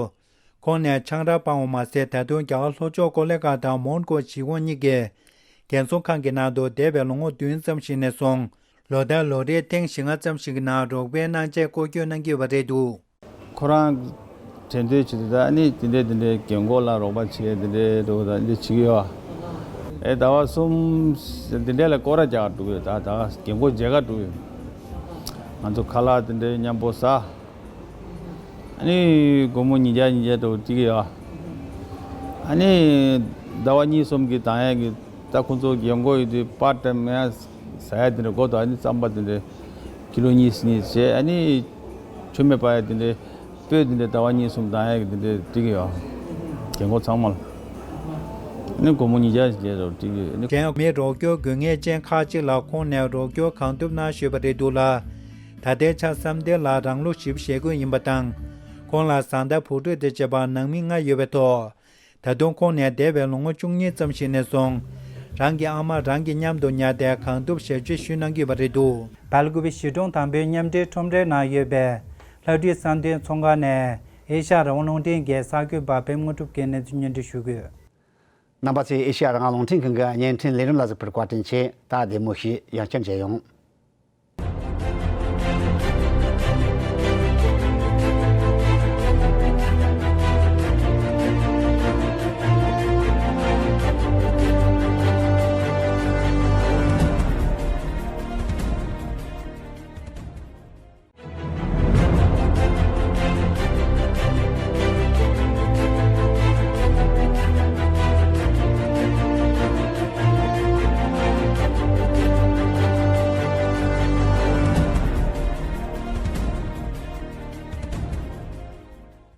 ཁོང་ནས་ཆང་རག་སྤང་བ་མ་ཟད་ད་དུང་རྒྱ་གར་ལྷོ་ཕྱོགས་ཀོ་ལི་གྷལ་དང་མོན་གྷོ་གཞིས་ཁོངས་གཉིས་ཀྱི་རྒན་གསོ་ཁང་གི་ནང་དུ་འདས་པའི་ལོ་ངོ་བདུན་ཙམ་ཞིག་ནས་བཟུང་ལོ་ལྟར་ལོ་རེའི་ཐེངས་བཞི་ལྔ་ཙམ་ཞིག་གི་ནང་རོགས་པའི་གནང་ཆེད་སྐོར་སྐྱོད་གནང་གི་ཡོད་པ་རེད་འདུག་ཁོ་རང་དྲན་རྟེན་བྱེད་དུས་ད་ནི་དེ་འདྲས་དེ་འདྲས་རྒན་གོག་ལ་རོགས་པ་བྱེད་དེ་འདྲས་འགྲོ་ད་འདི་བྱེད་ཀྱི་ཡོད། ཨེ་ཟླ་བ་གསུམ་དེ་འདྲས་ལ་སྐོར་ར་རྒྱག་འགྲོ་གི་ཡོད། ད་ད་རྒན་གོག་མཇལ་ཁ་འགྲོ་གི་ཡོད། ང་ཚོ་ཁ་ལག་དེ་འདྲས་མཉམ་པོ་ཟ། ཨ་ནི་སྒོར་མོ་ཉིས་བརྒྱ་ཉིས་བརྒྱ་འདྲ་བོ་སྤྲད་ཀྱི་ཡོད། ཨ་ནི་ཟླ་བ་གཉིས་གསུམ་གྱི་དང་ཡས་ཀྱི་ད་ཁོང་ཚོ་རྒན་གོག་ཡོད་དུས་པར་ཊེམ་ཡང་ཟ་ཡ་དེ་འདྲ་དགོས་དོ། ཨ་ནི་རྩམ་པ་དེ་འདྲ་ཀི་ལོ་གཉིས་གཉིས་བྱས། ཨ་ནི་མཆོད་མེ་སྤར་ཡ་དེ་འདྲ་སྤོས་དེ་འདྲ་ཟླ་བ་གཉིས་གསུམ་དང་ཡས་ཀྱི་དེ་འདྲ་སྤྲད་ཀྱི་ཡོད། རྒན་གོག་ཚང་མ་ལ་ཨ་ནི་སྒོར་མོ་ཉིས་བརྒྱ་ཞིག་རྒྱས་རོགས་སྤྲད་ཀྱི་ཡོད། ཨ་ནི་གཞན་མི་རོགས་སྐྱོར་དགོས་ངེས་ཅན་ཁག་ཅིག་ལ་ཁོང་ནས་རོགས་སྐྱོར་གང་ཐུབ་གནང་བཞིན་པ་རེད་འདུག་ལ། ད་ལྟའི་ཆར་བསམ་གཏན་ལགས་རང་ལོ་བཞི་བཅུ་ཞེ་དགུ་ཡིན་པ་དང་། ཁོང་ལ་བཟའ་ཟླ་བུ་ཕྲུག་དང་བཅས་པ་ནང་མི་ལྔ་ཡོད་པའི་ཐོག་ད་དུང་ཁོང་ནས་འདས་པའི་ལོ་ངོ་བཅུ་གཉིས་ཙམ་ཞིག་ནས་བཟུང་། རང་གི་ཨ་མ་རང་གི་མཉམ་དུ་ཉར་ཏེ་གང་ཐུབ་ཞབས་ཕྱི་ཞུས་གནང་གི་ཡོད་པ་རེད་འདུག་སྦེལ་ཀོབ་གཞིས་གྲོང་དང་པོའི་མཉམ་འབྲེལ་ཁྲོམ་རའི་ནང་ཡོད་པའི་ལྷ་བྲིས་བསམ་གཏན་ཚོང་ཁང་ནས་ཨེ་ཤ་ཡ་རང་དབང་རླུང་འཕྲིན་གྱི་གསར་འགོད་པ་པད་མ་དངོས་གྲུབ་ཀྱིས་གནས་ཚུལ་སྙན་སྒྲོན་ཞུ་གི་ཡོད། རྣམ་པ་ཚོས་ཨེ་ཤ་ཡ་རང་དབང་རླུང་འཕྲིན་ཁང་གི་བརྙན་འཕྲིན་ལས་རིམ་ལ་གཟིགས་པར་བཀའ་དྲིན་ཆེ། ད་བདེ་མོ་བྱོས། ཡང་བསྐྱར་མཇལ་ཡོང་།